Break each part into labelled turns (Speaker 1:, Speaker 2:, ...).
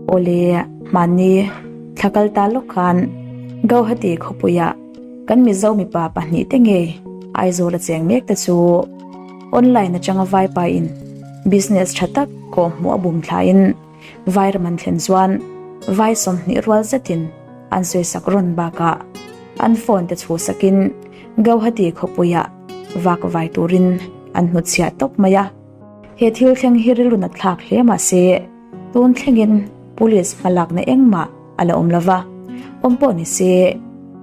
Speaker 1: Awle, hmanni thla kal ta lawk khan Gauhati khawpuiah kan Mizo mipa pahnihte ngei Aizawl a cheng mek te chu online atanga vaipa in business tha tak kawhhmuh a bum thlain Vairam an thlen chuan vai 20 rual zetin an sawisak rawn bakah an phone te chhuhsakin Gauhati khawpuiah vak vai turin an hnutchhiah tawp mai a. He thil thleng hi rilru nat thlak hle mah se tun thlengin police hmalakna engmah a la awm lova, awm pawh ni se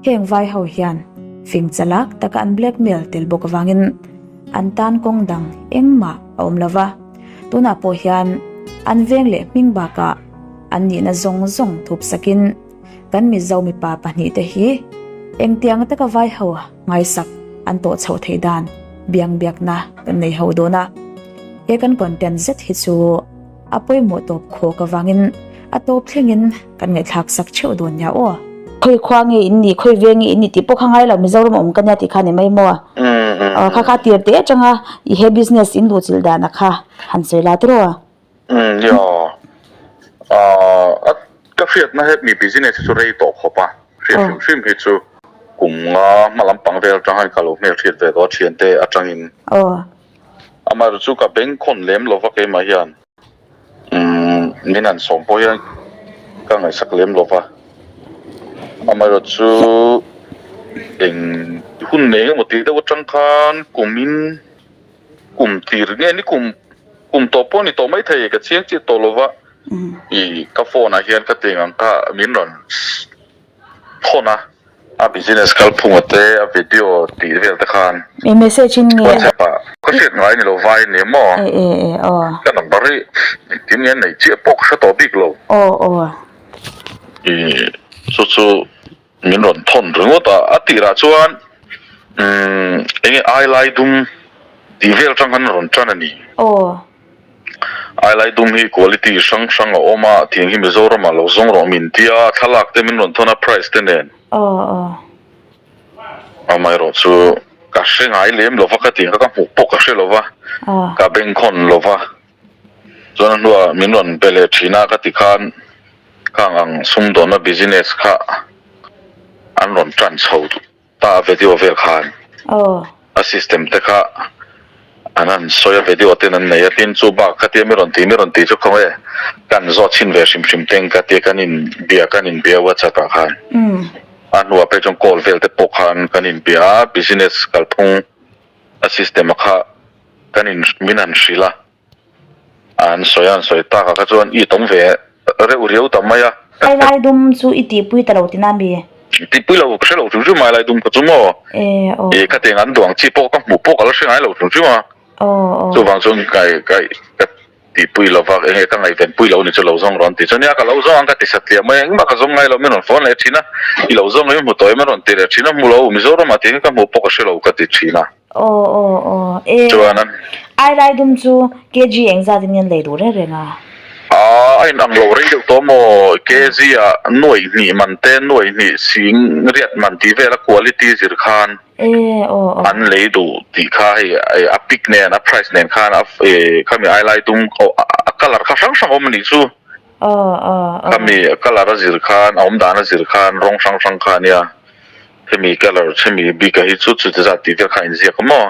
Speaker 1: heng vai ho hian fing chalak taka an blackmail tel bawk avangin an tan kawng dang engmah a awm lova, tunah pawh hian an veng leh hming bakah an nihna zawng zawng thup sakin kan Mizo mipa pahnihte hi engtiang taka vai ho Ngaisak an tawh chhoh theih dan biang biakna kan nei ho dawn a. He kan content zet hi chu a pawimawh tawp khawk avangin a tawp thlengin kan ngaihthlak sak theuh dawn nia aw. Khawi khua nge in nih, khawi veng nge in nih tih pawh kha ngai lo, Mizoram a awm ka nia tih kha ni mai maw? Kha kha tir teh atanga i he business in duh chilh dan a kha han sawi la tiraw?
Speaker 2: Umm nia, a ka hriatna he mi business hi chu rei tawh khawp a, hriat hrim hrim hi chu kum nga hma lampang vel atang hian ka lo hmel hriat ve tawh a thiante atangin. Amaherawhchu chu ka beng khawn lem lova keimah hian umm min han sawm pawh hian ka ngaihsak lem lova, amaherawhchu eng hun eng emaw tih deuh atang khan kumin. Kum tir nge ni kum kum tawh pawh ni tawh mai thei ka chiang chiah tawh lova i ka phone ah hian ka teng ang kha min rawn thawn a a business kalphunga te a video tih vel te khan
Speaker 1: E message in nge
Speaker 2: WhatsApp ah ka hriat ngai ni lo vai nia maw
Speaker 1: e e e aw
Speaker 2: ka number hi engtin nge nei chiah pawh ka hre tawh bik lo
Speaker 1: aw aw
Speaker 2: i chu chu Min rawn thawn ringawt a, a tirah chuan umm eng nge ailai dum tih vel atang khan a rawn tan a ni.
Speaker 1: Aw.
Speaker 2: Ailai dum hi quality hrang hrang a awm a, tiang hi Mizoramah lo zawng rawh min ti a, thlalak te min rawn thawn a price te nen.
Speaker 1: Aw aw.
Speaker 2: Amaherawh chu ka hre ngai lem lova ka tiang kha ka hmuh pawh ka hre lova, ka bengkhawn lova. Chuan a hnuah min rawn be leh thin a ka ti khan khang ang sumdawnna business kha an rawn tan chho ta a video vel khan a system te kha an han sawi a video ten an nei a tin chu bak khatia mi rawn ti mi rawn ti chu khawnge kan zawt chhin ve hrim hrim teng ka tia kan in bia kan in bia whatsapp ah khan a hnuah phei chuan call vel te pawh khan kan in bia a business kalphung a system a kha kan in min han hrilh a, an sawi a an sawi tak ah kha chuan i tawng ve reuh riau ta mai a.
Speaker 1: Ailai dum chu i tihpui ta lo tina mi?
Speaker 2: Tihpui lo ka hre lo hrim hrim a ailai dum kha chu maw?
Speaker 1: E aw.
Speaker 2: E khatiang an duang chi pawh ka hmuh pawh ka la hre ngai lo hrim hrim a.
Speaker 1: Aw aw.
Speaker 2: Chuvang chuan kai kai ka tihpui lo va enge ka ngaihven pui lo ni chu lo zawng rawn ti chuan nia ka lo zawng ang ka ti satliah mai a engmah ka zawng ngai lo min rawn phone leh thin a i lo zawng em hmu tawh em a rawn ti leh thin a hmu lo Mizoram ah tiang hi ka hmuh pawh ka hre lo ka ti thin a.
Speaker 1: Aw aw aw e
Speaker 2: Chuan an.
Speaker 1: Ailai dum chu kg engzat in nge an lei duh reng reng a?
Speaker 2: Aa a in ang lo rei deuh tawh maw kg ah nuaih hnih man te nuaih hnih sing riat man tih vel a quality zir khan
Speaker 1: E aw aw.
Speaker 2: an lei duh tih kha hei a pic nen a price nen khan a e khami ailai dum a colour kha hrang hrang awm a nih chu.
Speaker 1: Aw aw aw.
Speaker 2: Khami a colour a zir khan a awm dan a zir khan rawng hrang hrang kha a nia. Hemi colour hemi bik ah hi chu chuti zat tih vel kha a inziak a maw?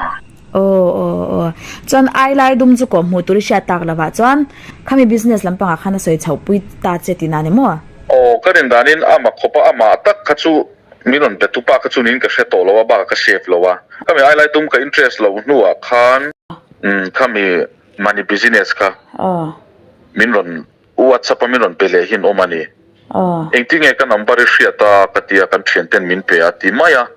Speaker 1: Aw aw aw. Chuan ai lai dum chu kawh hmuh tur i hriat tak lovah chuan khami business lampangah khan a sawi chhoh pui ta che tih na ni maw?
Speaker 2: Aw ka rin danin amah khawp a amah tak kha chu min rawn pe tu pa kha chu niin ka hre tawh lo a bakah ka save lo a. Khami ai lai dum ka interest loh hnuah khan khami money business kha min rawn WhatsApp a min rawn pe leh hin awm a ni. Engtin nge ka number i hriat a ka ti a, kan thian ten min pe a ti mai a.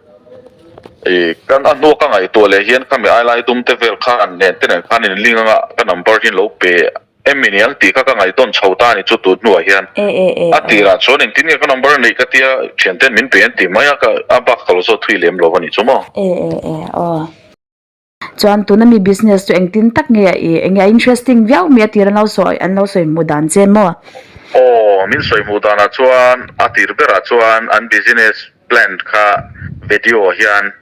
Speaker 2: I kan a hnua ka ngaihtuah leh hian khami ailai dum te vel kha an nen te nen khan in link anga ka number hi lo pe em i niang tih kha ka ngaihtawn chho ta a ni chu tun hnuah hian. A tirah chuan engtin nge ka number a neih ka tia thian ten min pe an ti mai a, ka a bak ka lo zawt thui lem lo a ni chu maw.
Speaker 1: Chuan tuna mi business chu engtin tak nge i enge a interesting viau mai a tir an lo sawi an lo sawi hmuh dan che maw?
Speaker 2: Aw, min sawi hmuh danah chuan a tir berah chuan an business plan kha video hian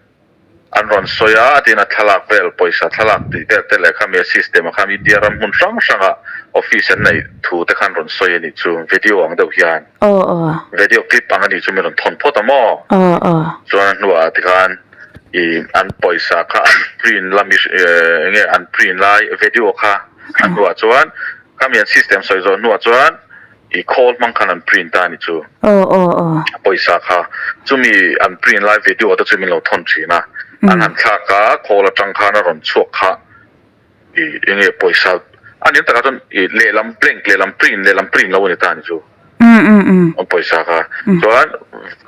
Speaker 2: an rawn sawi a, a tin a thlalak vel pawisa thlalak tih vel te leh khami a system ah khan India ram hmun hrang hrangah. Office an neih thu te khan rawn sawi a nih chu, video ang deuh hian.
Speaker 1: Aw aw.
Speaker 2: Video clip ang a nih chu min rawn thawn phawt a maw?
Speaker 1: Aw aw.
Speaker 2: Chuan a hnuah tikhan i an pawisa kha an print la mi eng nge an print lai video kha a hnuah chuan khami an system sawi zawh hnuah chuan i khawl hmang khan an print ta a nih chu.
Speaker 1: Aw aw aw.
Speaker 2: A pawisa kha chumi an print lai video te chu min lo thawn thin a, an han thlak a khawl atang khan a rawn chhuak kha. I eng nge pawisa a nih takah chuan i lehlam blank lehlam print lehlam print lo a ni ta a ni chu. An pawisa kha chuan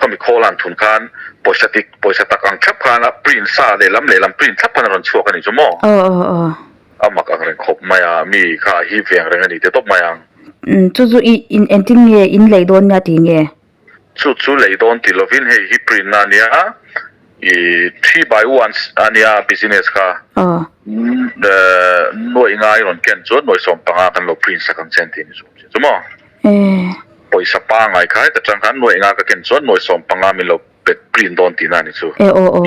Speaker 2: khami khawl an thun khan pawisa dik pawisa tak ang thlap khan a print sa lehlam lehlam print thlap khan a rawn chhuak a ni chu maw. A mak ang reng khawp mai a mi kha a hip ve ang reng a ni teh tawp mai ang.
Speaker 1: Chu chu i in engtin nge in lei dawn nia ti nge?
Speaker 2: Chu chu lei dawn ti lovin hei hi print na ania i three by one ania business kha nuaih ngai rawn ken chuan nuaih 15 kan lo print sak ang che an ti ni chu chu maw pawisa pangai kha heta tang khan nuaih nga ka ken chuan nuaih 15 min lo pe print dawn tihna ani chu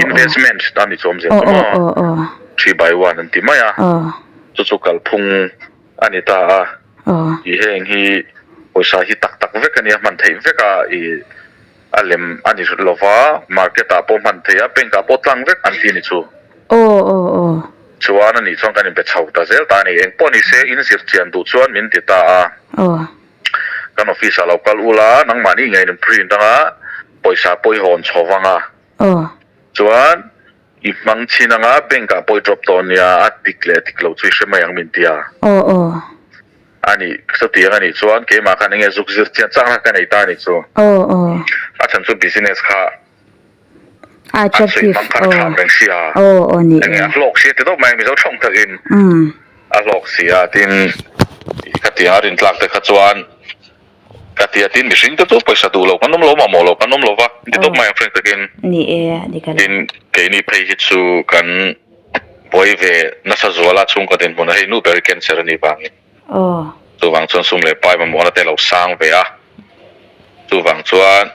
Speaker 2: investment ani chu awmzia chu maw three by one an ti mai a chu chu kalphung a ni ta a, i heng hi pawisa hi tak tak vek a nia hman theih vek a, i a lem a ni lo va, market ah pawh hman theih a, bank ah pawh tlang vek an ti a ni chu. Chuan a nih chuan kan inpe chho ta zel ta a ni, engpawh ni se in zir chian duh chuan min ti ta a, kan office ah lo kal ula nangmahni ngeiin in print anga pawisa pawh i hawn chho vang a, chuan I hmang chin anga bank ah pawh i drop tawh ania, a dik leh a dik loh chu i hre mai ang min ti a.
Speaker 1: Aw aw.
Speaker 2: A nih, chutiang a nih chuan keimah khan enge zuk zir chian chak na ka nei ta a nih chu.
Speaker 1: Aw aw.
Speaker 2: A chhan chu business kha
Speaker 1: A
Speaker 2: an sawi
Speaker 1: attractive
Speaker 2: hmang khan a
Speaker 1: aw.
Speaker 2: tham reng sia.
Speaker 1: Aw aw ni
Speaker 2: Enge
Speaker 1: e.
Speaker 2: a hlawk sia ti dawp mai Mizo thawng takin
Speaker 1: Umm.
Speaker 2: a hlawk sia tin khatiang a rintlak te kha chuan Ka ti a, tin mihring te chu pawisa duh lo kan awm lo, mamawh lo kan awm lo va, ti tawp mai ang frank takin.
Speaker 1: Ni e, a dik a lo.
Speaker 2: Tin, keini phei hi chu kan buai ve nasa zual a, chhungkaw dinhmun a hei nu ber hi cancer a nih vangin.
Speaker 1: Aw.
Speaker 2: Chuvang chuan sum leh pai mamawhna te a lo sang ve a, chuvang chuan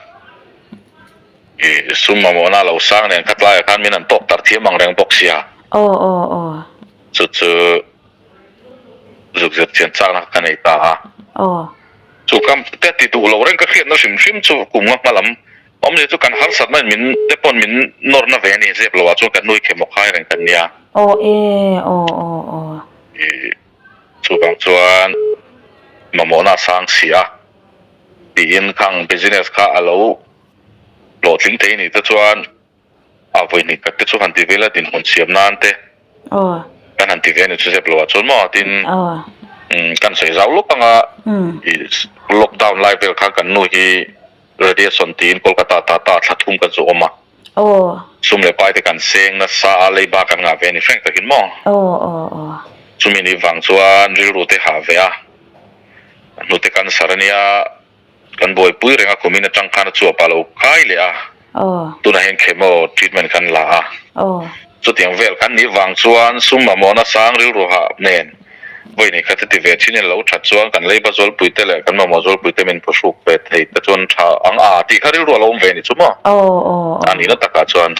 Speaker 2: i sum mamawhna a lo sang nen kha tlaiah khan min han tawk tarh thiam ang reng bawk sia.
Speaker 1: Aw aw aw.
Speaker 2: Chu chu. Zuk zir chian chakna kha ka nei ta a.
Speaker 1: Aw.
Speaker 2: Chu ka te ti duh lo reng ka hriatna hrim hrim chu kum nga hma lam awmzia chu kan harsatna in min te pawn min nawrna ve a ni zep lo ah chuan kan nui khem aw khai reng kan nia.
Speaker 1: Aw e aw aw aw.
Speaker 2: I chuvang chuan mamawhna a sang si a tiin khang business kha a lo hlawhtling thei a nih te chuan A vawihnih khat te chu han ti ve la dinhmun siam nan te kan han ti ve a ni chu zep lo ah chuan maw tin kan sawi zau lawk anga i lockdown lai vel khan kan nu hi radiation tiin Kolkata ta ta thla thum kan chu awm a sum leh pai te kan seng nasa a leiba kan ngah ve a ni frank takin maw chumi nih vang chuan rilru te hah ve a hnute cancer a nia. Kan buaipui reng a kumin atang khan a chuap a lo kai leh a, tunah hian chemo treatment kan la a, chutiang vel kan nih vang chuan sum mamawhna sang rilru hah nen vawi nei khat heti ve thin in lo that chuan kan leiba zualpui te leh kan mamawh zualpui te min phuhruk ve thei te chuan tha ang a tih kha rilru a lo awm ve a ni chu maw? A nihna takah chuan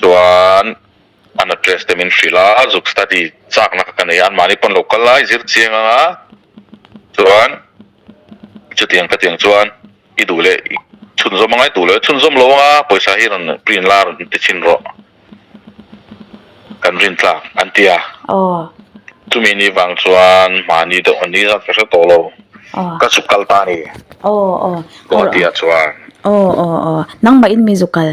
Speaker 2: chuan an address te min hrilh a, zuk study chakna kha ka nei a, anmahni pawn lo kal lai zir chiang ang a. Chuan chutiang ka tiang chuan i duh leh i chhunzawm anga i duh leh chhunzawm lo anga pawisa hi rawn print la rawn ti chhin rawh kan rin tlak an ti a. Chumi ni vang chuan mahni deuh an ni zat ka hre tawh lo ka zuk kal ta a ni. Guwahati ah chuan.
Speaker 1: Nangmah in mi zuk kal?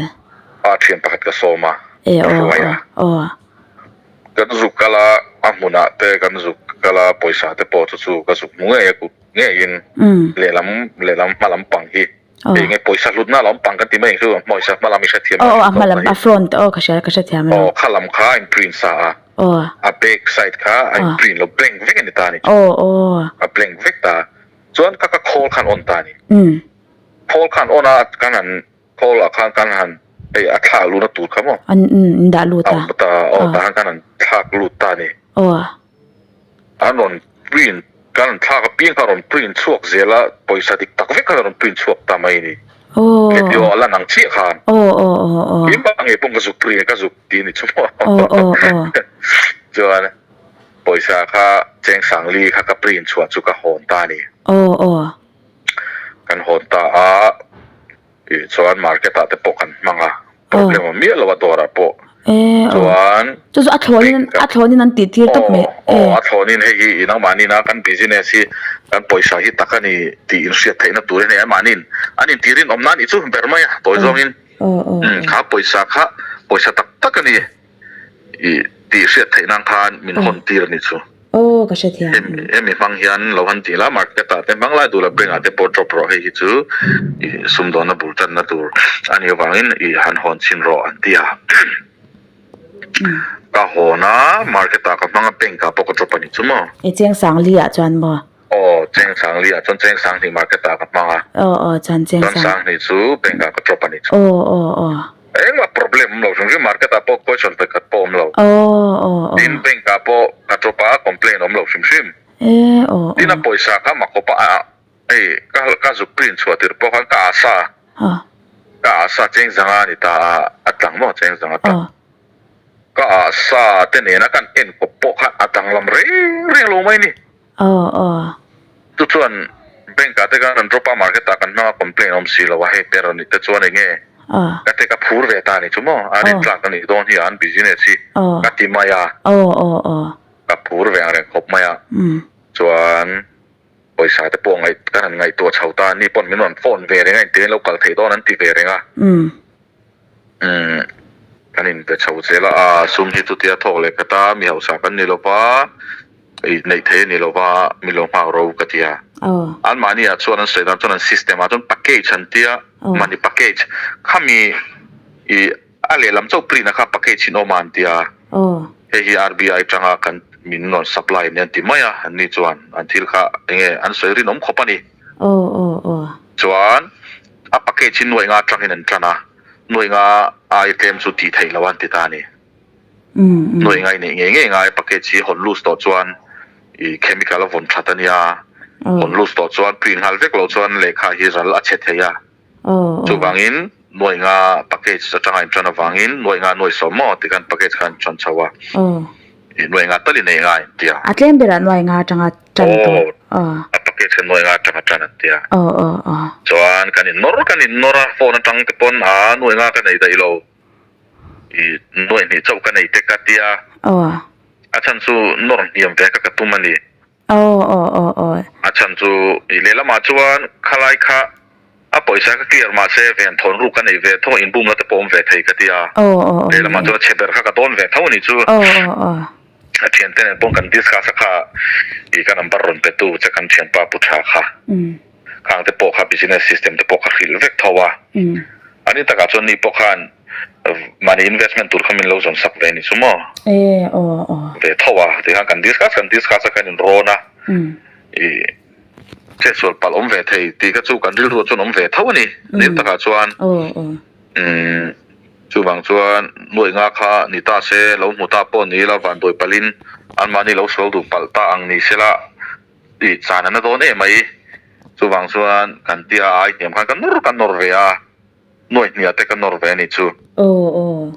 Speaker 2: A thian pakhat ka sawm a ka hruai a. Kan zuk kal a, a hmunah te kan zuk kal a, pawisa te pawh chu chu ka zuk hmu ngei a kut ngeiin lehlam lehlam hma lam pang hi hei nge pawisa hlutna lam pang kan ti mai ang chu pawisa hma lam i hrethiam
Speaker 1: a hma lam a front aw ka hria ka hrethiam
Speaker 2: aw kha lam kha a in print sa a a back side kha a in print lo blank vek a ni ta a ni
Speaker 1: chu
Speaker 2: a blank vek ta chuan ka ka khawl khan on ta a ni khawl khan on a kan han Khawl ah khan kan han hei a thlak luhna tur kha maw?
Speaker 1: An in dah lut a.
Speaker 2: A ta aw tah khan kan han thlak lut ta a ni.
Speaker 1: Aw.
Speaker 2: An rawn print kan han thlak apiang kha a rawn print chhuak zel a, pawisa dik tak vek khan a rawn print chhuak ta mai a ni.
Speaker 1: Aw.
Speaker 2: Video a lan ang chiah khan.
Speaker 1: Aw aw aw aw.
Speaker 2: Keimah ngei pawh ka zuk print ka zuk ti a ni chu maw.
Speaker 1: Aw aw aw.
Speaker 2: Chuan. Pawisa kha cheng sangli kha ka print chhuah chu ka hawn ta a ni.
Speaker 1: Aw aw.
Speaker 2: Kan hawn ta a, tih chuan market ah te pawh kan hmang a, problem awm miah lo a dawr ah pawh. Chuan
Speaker 1: Chu chu a thlawnin a thlawnin an tih tir tawp mai.
Speaker 2: Aw aw a thlawnin hei hi nangmahni na kan business hi kan pawisa hi tak a ni tih inhriat theihna tur hi hei anmahniin an intirin awmna a nih chu ber mai a tawi zawngin kha pawisa kha pawisa tak tak a ni. I tih hriat theih nan khan min hawn tir a ni chu.
Speaker 1: Aw ka hre thiam.
Speaker 2: Hemi hmang hian lo han ti la market ah te hmang lai duh la bank ah te pawh drop rawh hei hi chu i sumdawnna bul tanna tur a nih avangin i han hawn chhin rawh an ti a. Ka hawn a market ah ka hmang a bank ah pawh ka drop a ni chu maw.
Speaker 1: I cheng sangli ah chuan maw?
Speaker 2: Aw, cheng sangli ah chuan cheng sanghnih market ah ka hmang a.
Speaker 1: Aw aw chuan cheng
Speaker 2: sang. Chuan sanghnih chu bank ah ka drop a ni
Speaker 1: chu. Aw aw aw.
Speaker 2: Engmah problem awm lo hrim hrim market ah pawh question pakhat pawh awm lo.
Speaker 1: Aw aw aw.
Speaker 2: Tin bank ah pawh ka drop a complain awm lo hrim hrim.
Speaker 1: E aw aw.
Speaker 2: Tin a pawisa kha makawp a hei ka ka zuk print chhuah tirh pawh khan ka asa. Ka asa cheng zanga a ni ta a a tlang maw cheng zanga tlang. Ka asa te nena kan enkawp pawh khan a danglam reng reng lo mai ni.
Speaker 1: Aw aw.
Speaker 2: Chu chuan bank ah te khan an drop a market ah kan hmang a complain awm si lo a hei ber anih te chuan enge ka te ka phur ve ta anih chu maw a rin tlak anih dawn hi a an business hi ka ti mai a
Speaker 1: aw aw aw
Speaker 2: ka phur ve ang reng khawp mai a chuan pawisa te pawh ngaih kan han ngaihtuah chho ta ani pawn min rawn phone ve reng a engtin in lo kal theih dawn an ti ve reng a. Umm kan inpe chho zel a, aa sum hi chutia thawk leh khat a, mi hausa kan ni lova, ih neih thei a ni lova, mi lo nghak ro ka ti a. Anmahni ah chuan an sawi dan chuan an system ah chuan package an tia, money package, khami ih a lehlam chauh print a kha package in awm a an tia, hei hi RBI tanga kan min rawn supply a ni an ti mai a, anni chuan an thil kha enge an sawi rinawm khawp a ni. Chuan a package hi nuaih nga atangin an tan a, nuaih nga ai tlem chu tih theih loh a an ti ta a ni. Nuaih nga i neih ngei ngei ngai package hi hawn loose tawh chuan i chemical a vawn that a nia, hawn loose tawh chuan print nghal vek loh chuan lehkha hi ral a chhe thei a. Chuvangin nuaih nga package atanga in tan avangin nuaih nga nuaih sawm maw tikhan package kha an tan chho a, i nuaih nga tal i nei ngai an ti a.
Speaker 1: A tlem berah nuaih nga atanga Tan tawh
Speaker 2: a. A package kha nuai nga atanga tan an tia.
Speaker 1: Aw aw aw.
Speaker 2: Chuan kan in nawr kan in nawr a, phone atang te pawn a nuai nga ka nei daih lo. I nuai hnih chauh ka nei te ka tia.
Speaker 1: Aw.
Speaker 2: A chhan chu nawr hniam ve kha ka tum a ni.
Speaker 1: Aw aw aw aw.
Speaker 2: A chhan chu i lehlamah chuan khalai kha A pawisa ka clear mahse ven thawn ruk ka nei ve tho a inbumna te pawh awm ve thei ka ti a. Lehlamah chuan a chhe ber kha ka dawn ve tho a nih chu. A thiante nen pawh kan discuss a kha ih ka number rawn pe tu che kan thianpa Pu Tha kha. Khang te pawh kha business system te pawh kha hrilh vek tho a. A ni takah chuan ni pawh khan mahni investment tur kha min lo zawn sak ve a nih chu maw. Ve tho a tikhan kan discuss kan discuss a kan inrawn a. Ih. Chetsual palh awm ve thei tih kha chu kan rilru ah chuan awm ve tho a ni. Nim takah chuan umm chuvang chuan nuaih nga kha ni ta se lo hmu ta pawh ni ila vanduai palhin anmahni lo sual duh palh ta ang ni sela tih chan a na dawn em mai. Chuvang chuan kan tia ai hniam khan ka nawr ka nawr ve a. Nuaih hniah te ka nawr ve a nih chu.
Speaker 1: Aw aw.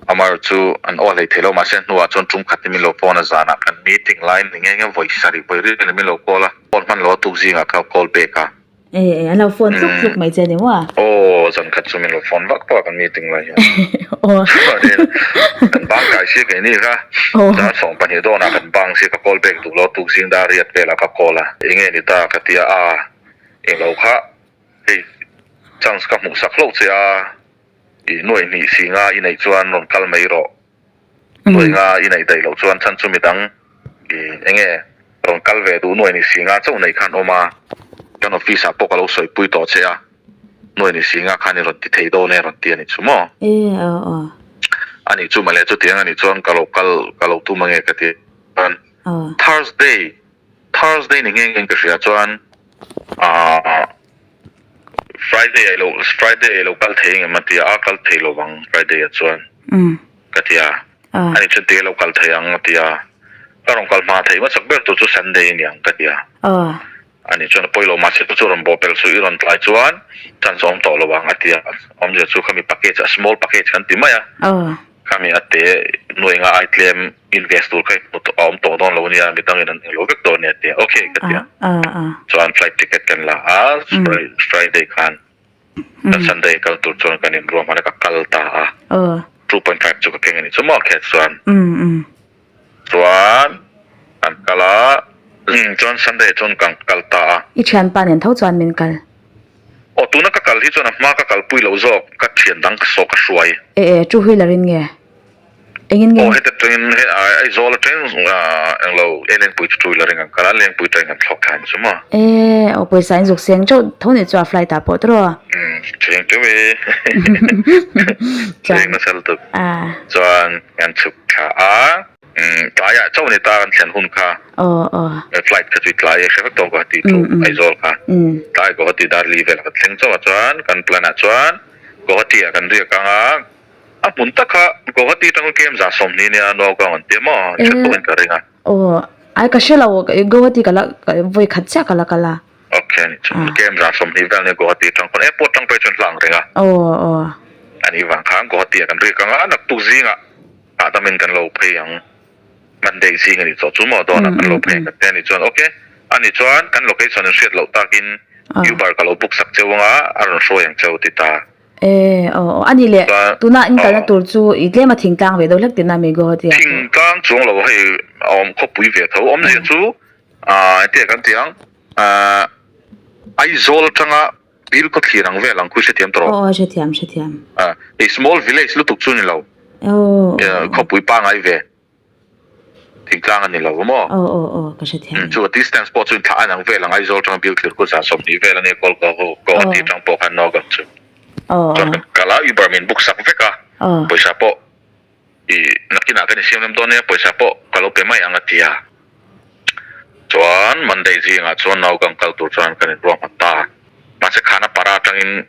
Speaker 2: Amar chu an aw hlei thei lo mahse hnuah chuan tum khat hi min lo phone a zanah kan meeting lai ni nge nge vawi sarih vawi riat in min lo call a phone hman lo a tuk zingah ka call back a.
Speaker 1: E e an lo phone tluk tluk mai che ni maw?
Speaker 2: Aw zan khat chu min lo phone vak vak a kan meeting lai hian.
Speaker 1: Aw.
Speaker 2: Kan bang kai sia keini kha dar 12 dawnah kan bang sia ka call back duh lo tuk zing dar riat velah ka call a enge ni ta ka tia a englo kha Hei chance ka hmuh sak hlauh che a, i nuaih hnih si nga i neih chuan rawn kal mai rawh. Nuaih nga i neih daih loh chuan chhan chu midang i enge rawn kal ve duh nuaih hnih si nga chauh neih khan awm a, kan office ah pawh ka lo sawipui tawh che a, nuaih hnih si nga khan i rawn ti thei dawn e rawn ti a nih chu maw?
Speaker 1: E aw aw.
Speaker 2: A nih chu mawle chutiang a nih chuan ka lo kal ka lo tum ange ka ti chuan Thursday Thursday ni nghe nghe in ka hria chuan aah Friday ah ilo Friday ah ilo kal thei engem a ti a, a kal thei lo vang Friday ah chuan ka ti a, ani chuan ti ilo kal thei ang a ti a, ka rawn kal hma thei hmasak ber tur chu Sunday a ni ang ka ti a, ani chuan a pawi lo mahse chu chu rawn bawh pel suh i rawn tlai chuan chance a awm tawh lo ang a ti a, awmzia chu khami package a small package kan ti mai a. Khami a te nuai nga ai tlem invest tur kha i hmu tawh a awm tawh dawn lo nia mi dangin an englo vek dawn nia tia okay ka tia. Chuan flight ticket kan la a Friday khan kan Sunday kal tur chuan kan inruahman a ka kal ta a. 2.5 chu ka keng a nih chu maw cash chuan. Chuan kan kal a, chuan Sunday chuan kan kal ta a.
Speaker 1: I thianpa nen tho chuan min kal.
Speaker 2: Aw tuna ka kal hi chuan a hma ka kalpui loh zawk ka thian dang ka saw ka hruai.
Speaker 1: E e, two wheeler in nge? Engin nge?
Speaker 2: Aw heta tangin he Aizawl atangin englo e Lengpui chu two wheeler in kan kal a, Lengpui atangin kan thlawk thla ang chu maw.
Speaker 1: E aw pawisa in zuk seng teuh tho nih chu a flight ah pawh tawh.
Speaker 2: Umm cheng teuh e. Cheng nasa lutuk. Chuan kan chhuk thla a. Tlaiah chauh ni ta kan thlen hun kha flight kha chu i tlai e hre vek tawh Guwahati chu Aizawl kha tlai Guwahati Darli velah kan thleng chauh a chuan kan plan ah chuan Guwahati ah kan riak ang a a hmun tak kha Guwahati atang kem za 20 nia Nuagaon an tia maw hre tawhin ka ring a.
Speaker 1: Aw ai ka hre lo Guwahati ka la vawi khat chiah ka la kal a.
Speaker 2: Ok ani chu kem za 20 vel nia Guwahati atang khawn airport atang pawh hi chuan hla ang reng a.
Speaker 1: Aw aw.
Speaker 2: Ani vang khan Guwahati ah kan riak ang a naktuk zingah Hahdamin kan lo phei ang. Monday zing a nih chawh chu maw dawnah kan lo phei ang kan ti a nih chuan ok a nih chuan kan location in hriat loh takin Uber ka lo book sak cheu anga a rawn hruai ang cheu ti ta.
Speaker 1: E aw aw a nih leh tuna in kalna tur chu i tlem a thingtlang ve deuh hlek tina mi Guwahati ah pawh.
Speaker 2: Thingtlang chuang lo hei a awm khawpui ve tho awmzia chu ah engtin nge kan ti ang ah Aizawl atanga Bill khaw thlir ang vel ang khu hrethiam tawh rawh.
Speaker 1: Aw aw hrethiam hrethiam.
Speaker 2: Ah hei small village lutuk chu ni lo.
Speaker 1: Aw aw.
Speaker 2: Khawpui pangai ve thingtlang a ni lo maw?
Speaker 1: Aw aw aw ka hrethiam.
Speaker 2: Chu a distance pawh chu inthlah an ang vel ang Aizawl atanga Bill thlir khu zan 20 vel a nia Kolkaho Guwahati atang pawh khan Nagaon chu.
Speaker 1: Aw aw.
Speaker 2: Chuan kan kal a Uber min book sak vek a.
Speaker 1: Aw.
Speaker 2: Pawisa pawh I nakinah kan insiam lem dawn nia, pawisa pawh ka lo pe mai ang a ti a. Chuan Monday zingah chuan Naugang kal tur chuan kan inruahman ta. Mahse Khanapara atangin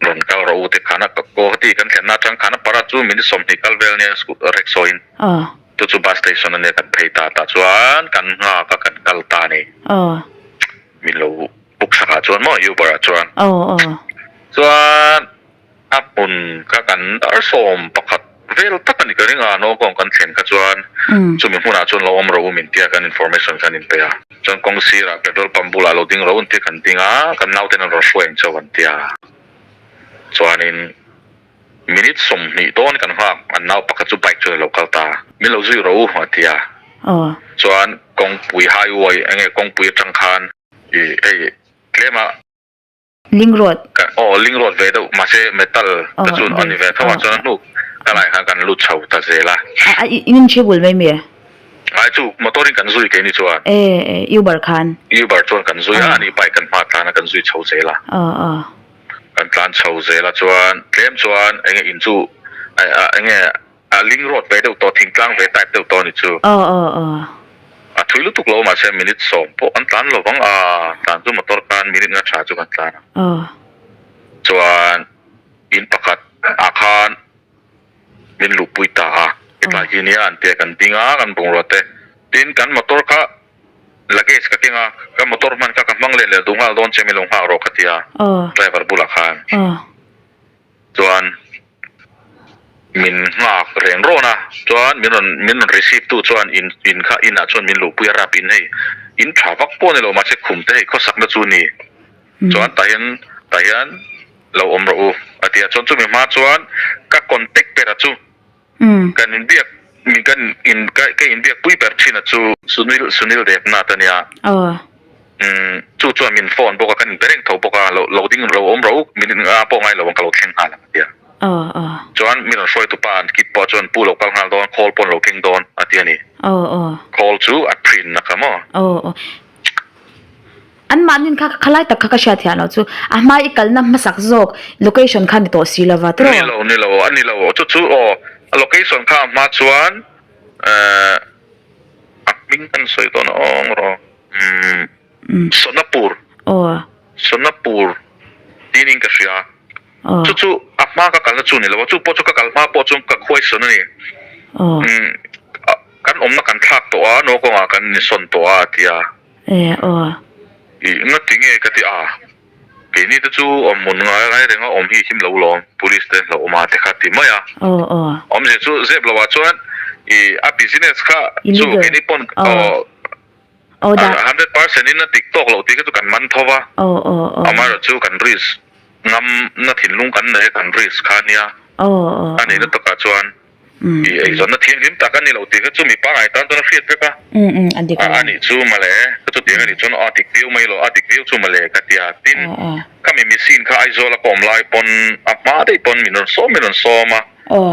Speaker 2: rawn kal rawh u te Khana Guwahati kan thlenna atang Khanapara chu minute 20 kal vel nia rickshaw in chu chu bus station ania kan phei ta tah chuan kan nghak a kan kal ta a ni. Min lo book sak ah chuan maw Uber ah chuan. Chuan. A hmun kha kan dar 11 vel tak a ni ka ring a, Nokawng kan thlen kha chuan chumi hmunah chuan lo awm rawh u min tia kan information khan in pe a. Chuan kawng sirah petrol pump bulah lo ding rawh u an tia kan ding a, kan nauten an rawn hruai ang chauh an tia. Chuanin minute 20 dawn kan nghak, an nau pakhat chu bike chuan a lo kal ta, min lo zui rawh u a tia. Chuan kawngpui highway enge kawngpui atang khan i hei tlema.
Speaker 1: Link road.
Speaker 2: Aw link road ve deuh mahse metal te chu a ni ve tho a chuan a hnuk ka lai khan kan lut chho ta zel a.
Speaker 1: A in in chhe bul mai mi?
Speaker 2: Ai chu motor in kan zui keini chuan.
Speaker 1: E e Uber khan.
Speaker 2: Uber chuan kan zui a ani bike kan hma tlan a kan zui chho zel a.
Speaker 1: Aw aw.
Speaker 2: Kan tlan chho zel a chuan tlem chuan enge in chu enge A link road ve deuh tawh, thingtlang ve type deuh tawh a ni chu.
Speaker 1: Aw aw aw.
Speaker 2: A thui lutuk lo mahse minute 10 pawh kan tlan lo vang a, tlan chu motor khan minute nga tha chu kan tlan a.
Speaker 1: Aw.
Speaker 2: Chuan in pakhat ah khan min luhpui ta a, hetlai hi nia an tia kan ding a, kan bungrua te. Tin kan motor kha luggage ka keng a, ka motor hman kha ka hmang let leh duh nghal dawn che min lo nghak rawh ka ti a, driver bulah khan.
Speaker 1: Aw.
Speaker 2: Chuan min nghak reng rawn a, chuan min rawn min rawn receive tu chuan in in kha inah chuan min luhpui a rap in hei in tha vak pawh a ni lo mahse khum te hei khawsakna chu ni chuan tah hian tah hian lo awm rawh u a ti a chuan chumi hma chuan ka contact ber a chu Kan inbiak min kan in ka ka inbiak pui ber thin a chu Sunil Sunil Devnath a nia. Umm chu chuan min phone bawk a kan inbe reng tho bawk a lo lo ding lo awm ro min a pawh ngai lo ang ka lo thleng nghal ang a tia. Chuan min rawn hruai tupa an kip pawh chuan pu lo kal nghal dawn call pawh an lo keng dawn a ti a ni. Call chu a print na kha maw.
Speaker 1: An mahnin kha khalai tak kha ka hriat thiah loh chu a hma i kalna hmasak zawk location kha ni tawh si lova tiraw?
Speaker 2: Ni lo, ni lo, a ni lo. Chu chu aw, a location kha a hma chuan eh a hming kan sawi dawn a awng rawh umm Sonapur.
Speaker 1: Aw.
Speaker 2: Sonapur tiin in ka hria. Chu chu a hma ka kalna chu ni lo a, chu pawh chu ka kal hma pawh chu ka khuaisawn a ni. Umm kan awmna kan thlak tawh a, naukawngah kan insawn tawh a a ti a.
Speaker 1: E aw.
Speaker 2: I nga ti nge ka ti a? Keini te chu awm hmun ngai ngai renga awm hi him lo lawm, police te hlauh awm a te kha ti mai a. Awmzia chu zep lo ah chuan i a business kha chu keini pawn 100% in a dik tawk loh tih kha chu kan man tho va, amaherawh chu kan risk ngam na thinlung kan nei a kan risk kha ania, a nihna takah chuan. I eizawnna thianghlim tak a ni lo tih kha chu mi pangngai tan chuan a hriat vek a. A nih chu mawle, ka chutiang a nih chuan a dik viau mai lo, a dik viau chu mawle ka ti a. Tin, khami machine kha Aizawl a ka awm lai pawn a hma daih pawn min rawn sawm min rawn sawm a.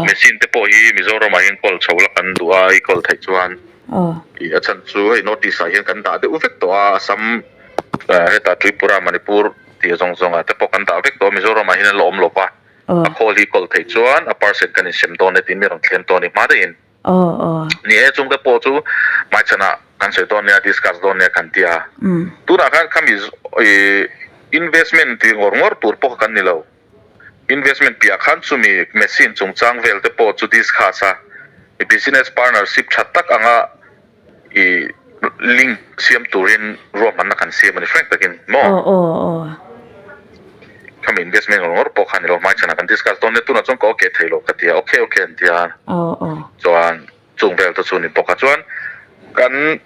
Speaker 2: Machine te pawh hi Mizoramah hian kawl chho la kan duh a, i kawl theih chuan i a chhan chu hei North East ah hian kan dah deuh vek tawh a, Assam hetah Tripura, Manipur tih zawng zawngah te pawh kan dah vek tawh a, Mizoramah hian an la awm lo va. A khawl hi kawl theih chuan a percent kan insem dawn e tiin mi rawn thlem tawh a ni hma daihin. Ni e, chungte pawh chu hmaichhanah kan sawi dawn nia, discuss dawn nia kan ti a. Tunah khan khami investment ti ngawr ngawr tur pawh kha kan ni lo. Investment piah khan chumi machine chungchang vel te pawh chu discuss a, business partnership tha tak anga I link siam turin ruahmanna kan siam a ni frank takin maw?
Speaker 1: Aw aw aw.
Speaker 2: Khami investment ngawr ngawr pawh kha ni lo hmaichhanah kan discuss dawn nia tunah chuan ka okay thei lo ka ti a okay okay an ti a
Speaker 1: Aw aw.
Speaker 2: Chuan chung vel te chu ni bawk a chuan kan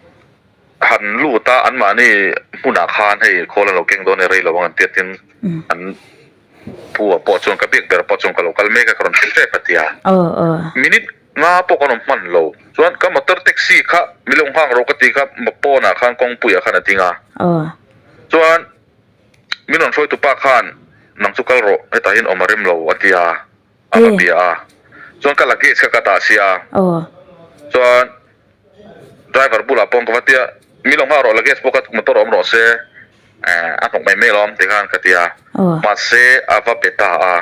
Speaker 2: han lut a anmahni hmunah khan hei khawl an lo keng dawn e rei lo ang an ti a tin an pu ah pawh chuan ka biak ber pawh chuan ka lo kal mek a ka rawn hrilh hrep a ti a
Speaker 1: Aw aw.
Speaker 2: Minute Nga pawh kan awm hman lo. Chuan ka motor taxi kha mi lo nghak rawh ka ti kha pawnah khan kawngpuiah khan a ding a. Chuan min rawn hruaitu pa khan nang chu kal rawh hetah hian awm a rem lo a ti a, a va bia a. Chuan ka luggage kha ka dah sia. Chuan driver bulah pawh ka va ti a, mi lo nghak rawh luggage pawh ka motor awm rawh se. A hnawk mai mai alawm ti khan ka ti a, mahse a va be ta a,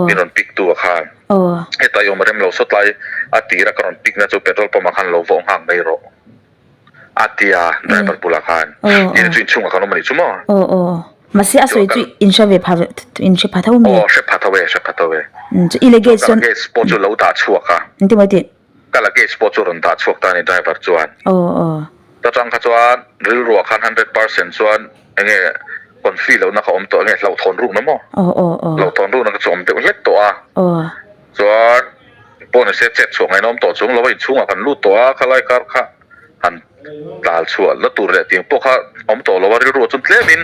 Speaker 2: min rawn pick tu ah khan hetah i awm rem lo sawt lai a tir a ka rawn pick na chu petrol pump ah khan lo vawh nghak mai rawh a ti a driver bulah khan ina chu inchhungah khan awm a nih chu maw.
Speaker 1: Mahse a sawi chu in hre ve pha in hre pha tho mai.
Speaker 2: Aw hre pha tho e hre pha tho e.
Speaker 1: Chu i luggage chuan.
Speaker 2: Ka luggage pawh chu lo dah chhuak a.
Speaker 1: Engtin maw i tih?
Speaker 2: Ka luggage pawh chu rawn dah chhuak ta a ni driver chuan.
Speaker 1: Aw aw.
Speaker 2: Ta chang kha chuan rilruah khan 100% chuan enge confi lohna kha awm tawh enge hlauhthawn rukna maw?
Speaker 1: Aw aw aw.
Speaker 2: Hlauhthawn rukna kha chu awm deuh hlek tawh a.
Speaker 1: Aw.
Speaker 2: Chuan pawh ni se chet chhuah ngaihna awm tawh chung lo a inchhungah kan lut tawh a khalai kar kha han tlal chhuah la tur leh tiang pawh kha awm tawh lo a rilruah chuan tlemin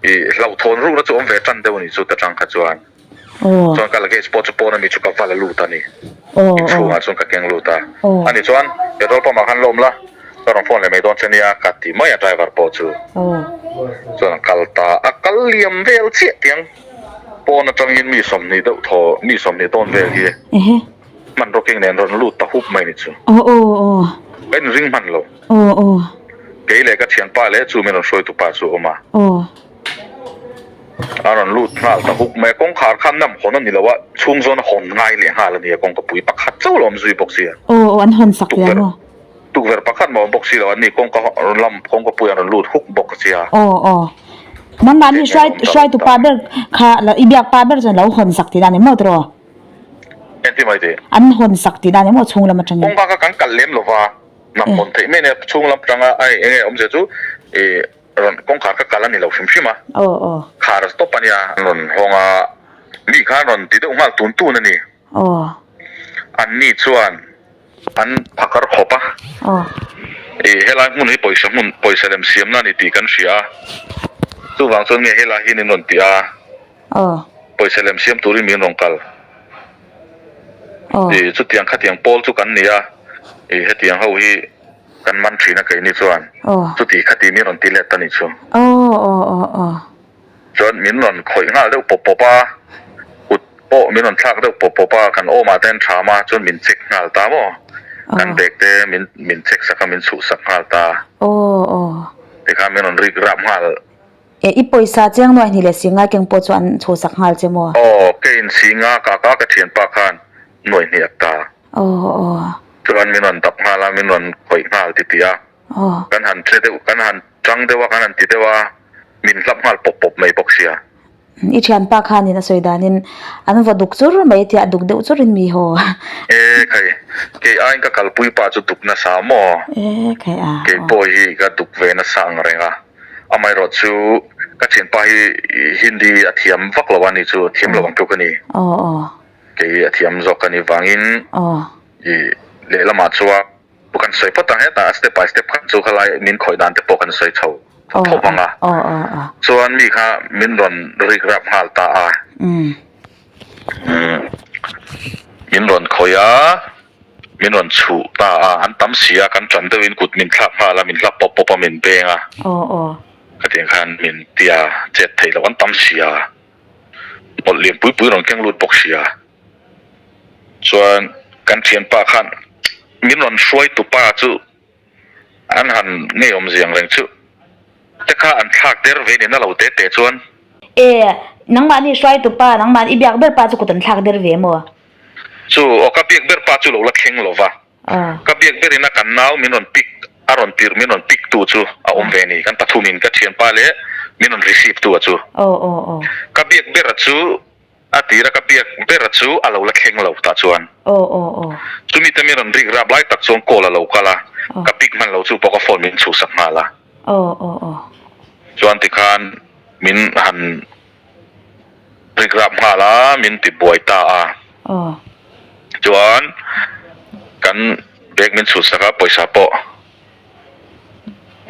Speaker 2: i hlauhthawn rukna chu awm ve tan deuh a ni chu ta chang kha chuan. Chuan ka luggage pawh chu pawn a mi chu ka va la lut a ni. Inchhungah chuan ka keng lut a. Ani chuan petrol pump ah khan la awm la, ka rawn phone leh mai dawn che nia ka ti mai a driver pawh chu. Chuan a kal ta a kal liam vel chiah tiang pawn atangin mi 20 deuh thaw mi 20 dawn vel hi hmanraw keng nen rawn lut ta hup mai ni chu. Ka inring hman lo. Kei leh ka thianpa leh chu min rawn hruaitu pa chu a awm a. A rawn lut nghal ta huk mai a, kawngkhar khan nam hawn a ni lo a, chhung zawn a hawn ngai leh nghal a ni a, kawngka pui pakhat chauh lo awm zui bawk si a.
Speaker 1: Aw aw an hawn sak ve maw?
Speaker 2: Tukverh pakhat mah awm bawk si lo, an ni kawngka rawn lam kawngka pui an rawn lut huk bawk si a.
Speaker 1: Aw aw nangmah ni hruai hruaitu pa ber kha i biak pa ber chuan lo hawn sak tihna a ni maw tiraw?
Speaker 2: Engtin mai tih?
Speaker 1: An hawn sak tihna a ni maw chhung lam atangin?
Speaker 2: Kawngka kha kan kalh lem lo va, nam hawn theih mai a nia, chhung lam atanga a eng nge awmzia chu ih Rawn kawngkhar ka kal a ni lo hrim hrim a.
Speaker 1: Aw aw.
Speaker 2: Khar tawp a nia. An rawn hawng a, mi khan rawn ti deuh nghal tun tun a ni.
Speaker 1: Aw.
Speaker 2: An ni chuan an phakar khawp a.
Speaker 1: Aw.
Speaker 2: I helai hmun hi pawisa hmun, pawisa lem siamna a ni tih kan hria a. Chuvang chuan nge helai hian in rawn ti a.
Speaker 1: Aw.
Speaker 2: Pawisa lem siam turin min rawn kal.
Speaker 1: Aw.
Speaker 2: I chutiang khatiang pawl chu kan ni a. I hetiang ho hi. Kan man thin a keini chuan chuti khati min rawn ti let ta nih chu. Chuan min rawn khawih nghal deuh pawp pawp a, kut pawh min rawn thlak deuh pawp pawp a, kan awmah te an tham a, chuan min check nghal ta maw? Kan bag te min min check sak a, min chhuh sak nghal ta. Tikhan min rawn rik rap nghal.
Speaker 1: E, i pawisa chiang nuai hnih leh singa keng pawh chu an chhuh sak nghal che maw?
Speaker 2: Aw, keiin singa kaka ka thianpa khan nuai hnih a ta.
Speaker 1: Aw aw.
Speaker 2: Chuan min rawn dap nghal a, min rawn khawih nghal ti ti a.
Speaker 1: Aw.
Speaker 2: Kan han che deuh, kan han chang deuh a, kan han ti deuh a, min hlap nghal pawp pawp mai bawk sia.
Speaker 1: I thianpa khanin a sawi danin an va duk chur mai tia a duk deuh churin mi haw.
Speaker 2: E khai, kei aiin ka kalpui pa chu duk nasa maw?
Speaker 1: E khai a.
Speaker 2: Kei pawh hi ka duk ve nasa ang reng a, amaherawhchu. Ka thianpa hi Hindi a thiam vak lo a ni chu, thiam lo ang tluk a ni. Kei a thiam zawk ka nih vangin i lehlamah chuan kan sawi phawt ang hetah a step by step khan chu khalai min khawih dan te pawh kan sawi chho thawp ang a. Chuan mi kha min rawn rik rap nghal ta a. Min rawn khawih a, min rawn chhuh ta a, an tam si a, kan ṭan deuhin kut min thlak nghal a, min hlap pawp pawp a, min beng a. Khatiang khan min tia chet theih loh an tam si a, mawlh lian pui pui rawn keng lut bawk si a. Chuan kan thianpa khan min rawn hruai tupa chu an han ngei awm ziang reng chu te kha an thlak der ve ni na lo te te chuan.
Speaker 1: E, nangmahni hruai tupa, nangmahni i biak ber pa chu kut an thlak der ve maw?
Speaker 2: Chu aw ka biak ber pa chu lo la thleng lo va. Ka biak berin a kan nau min rawn pick a rawn tirh min rawn pick tu chu a awm ve ni. Kan pathumin ka thianpa leh min rawn receive tu a chu. Ka biak ber a chu a tir a ka biak ber a chu a lo la thleng lo tah chuan. Chumi te min rawn rik rap lai tak chuan call a lo kal a, ka pick hman lo chu pawh ka phone min chhuhsak nghal a. Chuan tikhan min han Rikrap nghal a, min ti buai ta a. Chuan kan bag min chhut sak a, pawisa pawh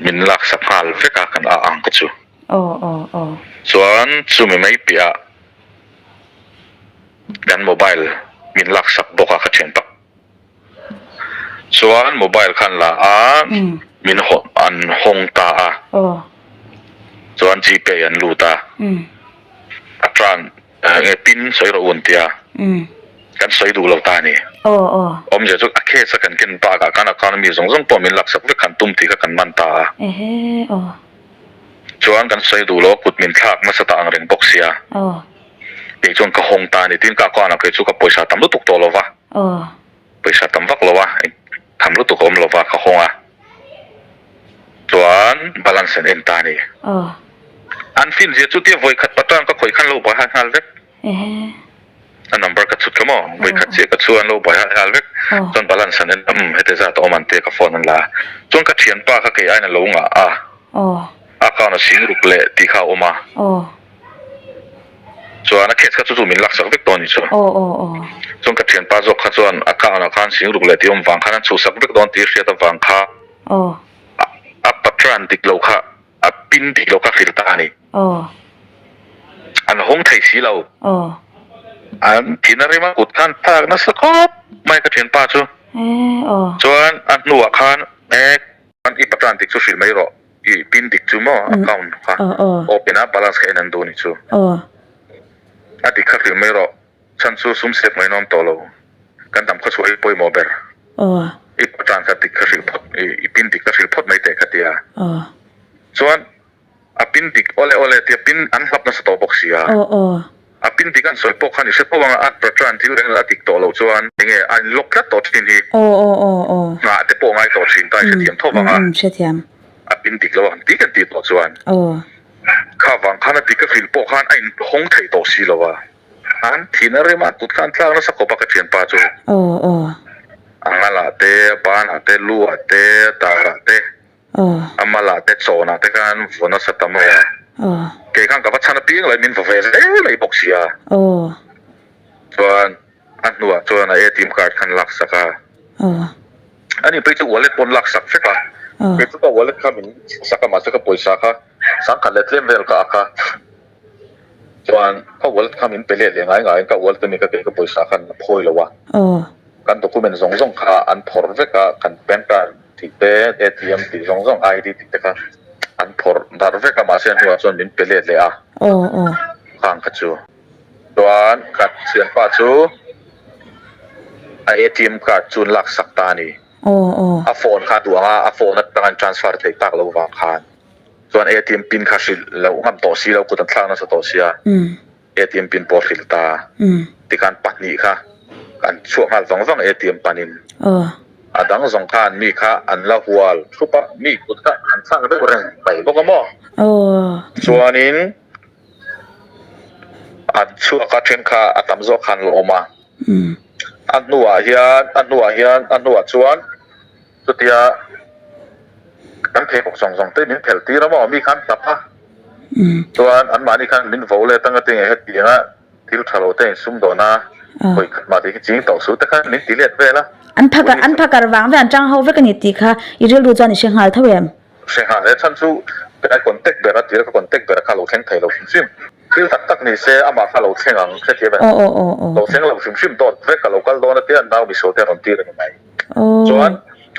Speaker 2: min lak sak nghal vek a, kan a ang ka chu. Chuan chumi mai piah ah kan mobile min lak sak bawk a ka thian tak. Chuan mobile khan la a, min an hawng ta a, chuan gpay an lut a, a tran nge pin sawi rawh u an tia, kan sawi duh lo ta a ni. Awmzia chu a case a kan ken bakah khan account ami zawng zawng pawh min laksak vek han tum tih kha kan man ta a. Chuan kan sawi duh lo a, kut min thlak nasa ta ang reng bawk sia. Kei chuan ka hawng ta a ni, tin ka account ah kei chu ka pawisa tam lutuk tawh lo va. Pawisa tam vak lo a, tham lutuk a awm lo va ka hawng a, chuan balance an en ta a ni. An fin zia chu tia vawikhat patang ka khawih khan lo buai hal nghal vek. A number ka chhut kha maw, vawikhat chiah ka chhu an lo buai hal nghal vek. Chuan balance an en a, umm heti zat a awm an tia ka phone an la a. Chuan ka thianpa kha kei aiin a lo ngah a, a account a sing ruk leh tih kha a awm a. Chuan a case kha chu chu min laksak vek tawh a nih chu. Chuan ka thianpa zawk kha chuan a account ah khan sing ruk leh tih awm vang khan an chhuhsak vek dawn tih hriat avang kha a patron dik lo kha a pin dik lo kha hrilh ta a ni. An hawng thei si lo. An thin a rem a kut khan thlak nasa khawp mai ka thianpa chu. Chuan a hnuah khan e i patron dik chu hrilh mai rawh. I pin dik chu maw account kha open a balance kha en an duh ni chu. A dik kha hrilh mai rawh chhan chu sum save mai nawm tawh lo kan dam khaw chhuah hi pawimawh ber. I patan kha dik kha hrilh phawt i pin dik kha hrilh phawt mai teh ka tia. Chuan a pin dik awle awle tia pin an hlap nasa tawh bawk sia. A pin dik an sawi pawh khan i hre tho ang a, Patran thil reng a dik tawh loh chuan enge a in lock tlat tawh thin hi. Nghah te pawh ngai tawh thin ta i hrethiam tho vang a. A pin dik lo ang tih kan tih tawh chuan kha vang khan a dik a hrilh pawh khan a in hawng thei tawh si lo a. An thin a rem a, kut khan tlak nasa khawp a ka thianpa chu. A ngalah te, a banah te, lu ah te, a darah te. A malah te chawnah te khan vaw nasa ta mai a. Kei khan ka va chhan apiang lai min vaw ve zel mai bawk sia. Chuan a hnuah chuan a ATM card khan lak sak a. Ani phei chu wallet pawn lak sak vek a. Kei chu ka wallet kha min sak a mahse ka pawisa kha sangkhat leh tlem vel ka ak a. Chuan ka wallet kha min pe let leh ngai ngaiin ka wallet ami ka kei ka pawisa khan a phawi lo a. Kan document zawng zawng kha an phawrh vek a, kan pan card tih te, ATM tih zawng zawng, ID tih te kha an phawrh darh vek a mahse a hnuah chuan min pe let leh a. Khang kha chu. Chuan ka thianpa chu a ATM card chu an laksak ta a ni. A phone kha a duh ang a, a phone atang an transfer theih tak loh vang khan. Chuan ATM pin kha hrilh loh ngam tawh si lo, kut an thlak nasa tawh sia, ATM pin pawh hrilh ta. Tikhan pahnih kha an chhuak nghal vang vang ATM panin. A dang zawng khan mi kha an la hual thup a, mi kut kha an thlak deuh reng mai bawk a maw? Chuanin an chhuak a then kha a tam zawk khan la awm a. A hnuah hian, a hnuah hian, a hnuah chuan. Chutia kan pheikhawk zawng zawng te min phelh tir a maw mi khan tap a. Chuan anmahni khan min vo let anga tinge hetianga thil tha lo te in sum dawn a, hawi khat mah tih hi ching tawh suh te khan min ti let vel a.
Speaker 1: An phakar an phakar vang vek an tang ho vek a ni tih kha i rilru chuan i hre nghal tho em?
Speaker 2: Hre nghal e, chhan chu ka contact ber a tir a ka contact ber kha a lo thleng thei lo hrim hrim. Thil tak tak ni se amah kha lo thleng ang hrethiam em? Lo thleng lo hrim hrim dawt vek a lo kal dawn a tia an nau misual te a rawn tir a ni mai. Chuan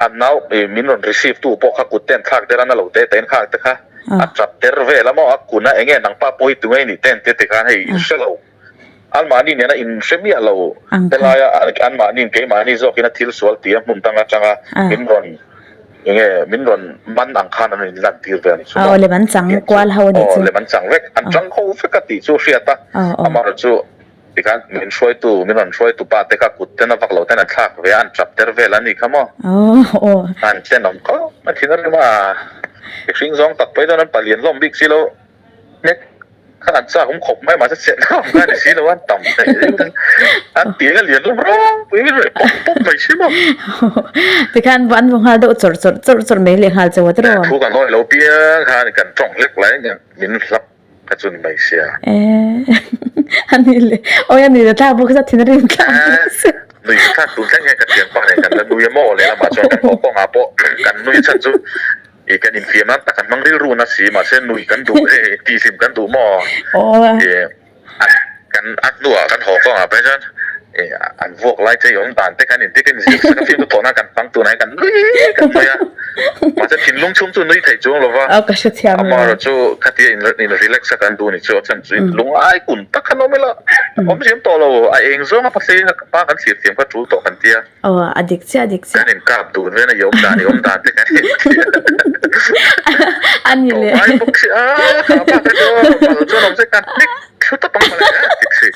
Speaker 2: an nau min rawn receive tu pawh kha kut te an thlak der a na lo te te in khak te kha a tap der vel a maw a kun a enge nangpa pawh hi tunge i nih te an tia tikhan hei in hre lo anmahni nena in hre miah lo helaia anmahni in keimahni zawkin a thil sual tih a hmun dang atanga min rawn enge min rawn man ang khan an in lan tir vel a ni chu maw.
Speaker 1: Aw lem an chang kual ho a nih chu.
Speaker 2: Aw lem an chang vek an chang ho vek a tih chu hriat a amaherawhchu Tikhan min hruaitu, min rawn hruaitu pa te kha kut ten a vak lo ten an thlak ve a, an tap ter vel a ni kha maw? An tenawm khawp mai thin a rim a, mihring zawng tak pawhin chuan an palian hlawm bik si lo, hnek kha an chak awm khawp mai mahse chet hlawm kha a ni si lo a, an tam thei zel an ti eng a lian hlawm ropui in reh pawp pawp mai si maw?
Speaker 1: Tikhan an vaw nghal deuh chawrh chawrh chawrh chawrh mai leh nghal chauh a tiraw?
Speaker 2: Thu kan hawi lo piang khan kan tawng hlek lai min hlap Ka chun mai sia.
Speaker 1: Eh, ani le. Oi ani le thlak bawk sa thin a rim thlak bawk sia.
Speaker 2: Nui ka thlak tun thleng hian ka thian pa nen kan la nui a maw lehlamah chuan kan haw kawngah pawh kan nui chhan chu i kan infiam nan tak kan hmang rilru na si mahse nui kan duh e tihhlim kan duh maw i an kan a hnuah kan haw kawngah phei chuan i an vuak lai che i awm dan te khan inti ka inzir sak a fiamthu thawh nan kan hmang tunah hian kan nui kan nui a mahse thinlung chhung chu nui thei chuang lo va amaherawh chu khatia in in relax a kan duh ni chu a chhan chu lungai kun tak khan awm ila awm thiam tawh lo a eng zawng a pasei pa kan thlir thiam kha tul tawh kan tia
Speaker 1: aw a dik chiah a dik chiah
Speaker 2: kan inkap dun vel a i awm dan i awm dan te kan intia
Speaker 1: ani le
Speaker 2: tawh bawk si a kha pa kha chu mal chuan awm se kan hnek Thu tawp ang mawle a ti si.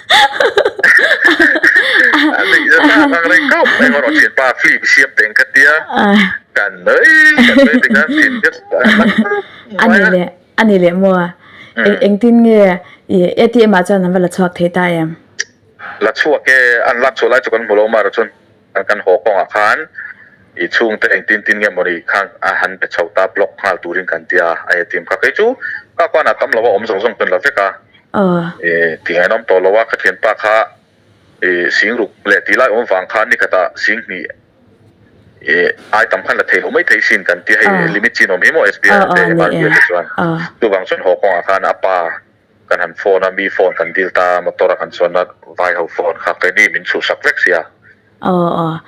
Speaker 2: A nuih zet a, ang reng khawp mai maw thianpa film siam teng ka tia. Kan nui kan nui tikhan thin ka
Speaker 1: A ni leh a ni leh maw eng engtin nge i ATM ah chuan an va la chhuak thei ta em?
Speaker 2: La chhuak e, an lak chhuah lai chu kan hmu lo mar chuan kan haw kawngah khan i chhungte engtin tin nge mawni khan a han pe chho ta block nghal turin kan tia a ATM kha kei chu ka khuan a tam lo a awm zawng zawng chuan la vek a. I ti ngainawm tawh lo a, ka thianpa kha i sing ruk leh tih lai awm vang khan nikhatah sing hnih i ai tam khan la thei lo mai thei sin kan tia hei limit chin awm hi maw SBI te MRB te chuan chuvang chuan haw kawngah khan a pa kan han phone a mi phone kan dil ta motor a kan chuanna vai ho phone kha keini min chhuhsak vek sia. A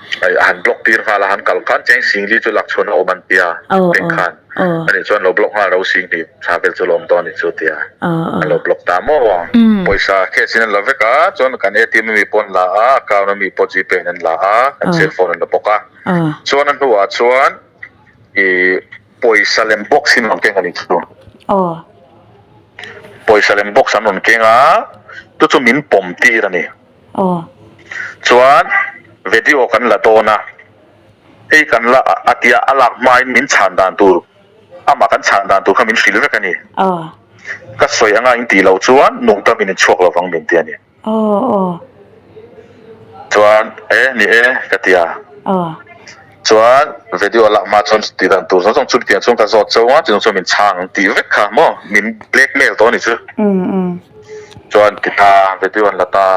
Speaker 2: han block tir nghal a, han kal khan cheng Singli chu lak chhuan a awm an tia pek khan ani chuan lo block nghal ro Singli tha vel chu lawm dawn ni chu tia an lo block ta maw ang. Pawisa cash in an la vek a, chuan kan ATM ami pawh an la a, account ami pawh Gpay in an la a, kan cell phone an la bawk a. Chuan a hnuah chuan i pawisa lem box hi an rawn keng a ni chu. Pawisa lem box an rawn keng a, chu chu min pawm tir a ni.
Speaker 1: Aw.
Speaker 2: Chuan video kan la dawn a, hei kan la a tia a lak hmain min chhan dan tur, amah kan chhan dan tur kha min hrilh vek a ni.
Speaker 1: Aw.
Speaker 2: Ka sawi anga in tih loh chuan nungdam in inchhuak lo vang min ti a ni.
Speaker 1: Aw aw.
Speaker 2: Chuan e ni e ka ti a.
Speaker 1: Aw.
Speaker 2: Chuan video a lak hma chuan tih dan tur zawng zawng chu tiang chuan ka zawt chauh a, chutiang chuan min chhang ang tih vek kha maw min blackmail tawh a ni chu. Chuan ti ta video an la ta.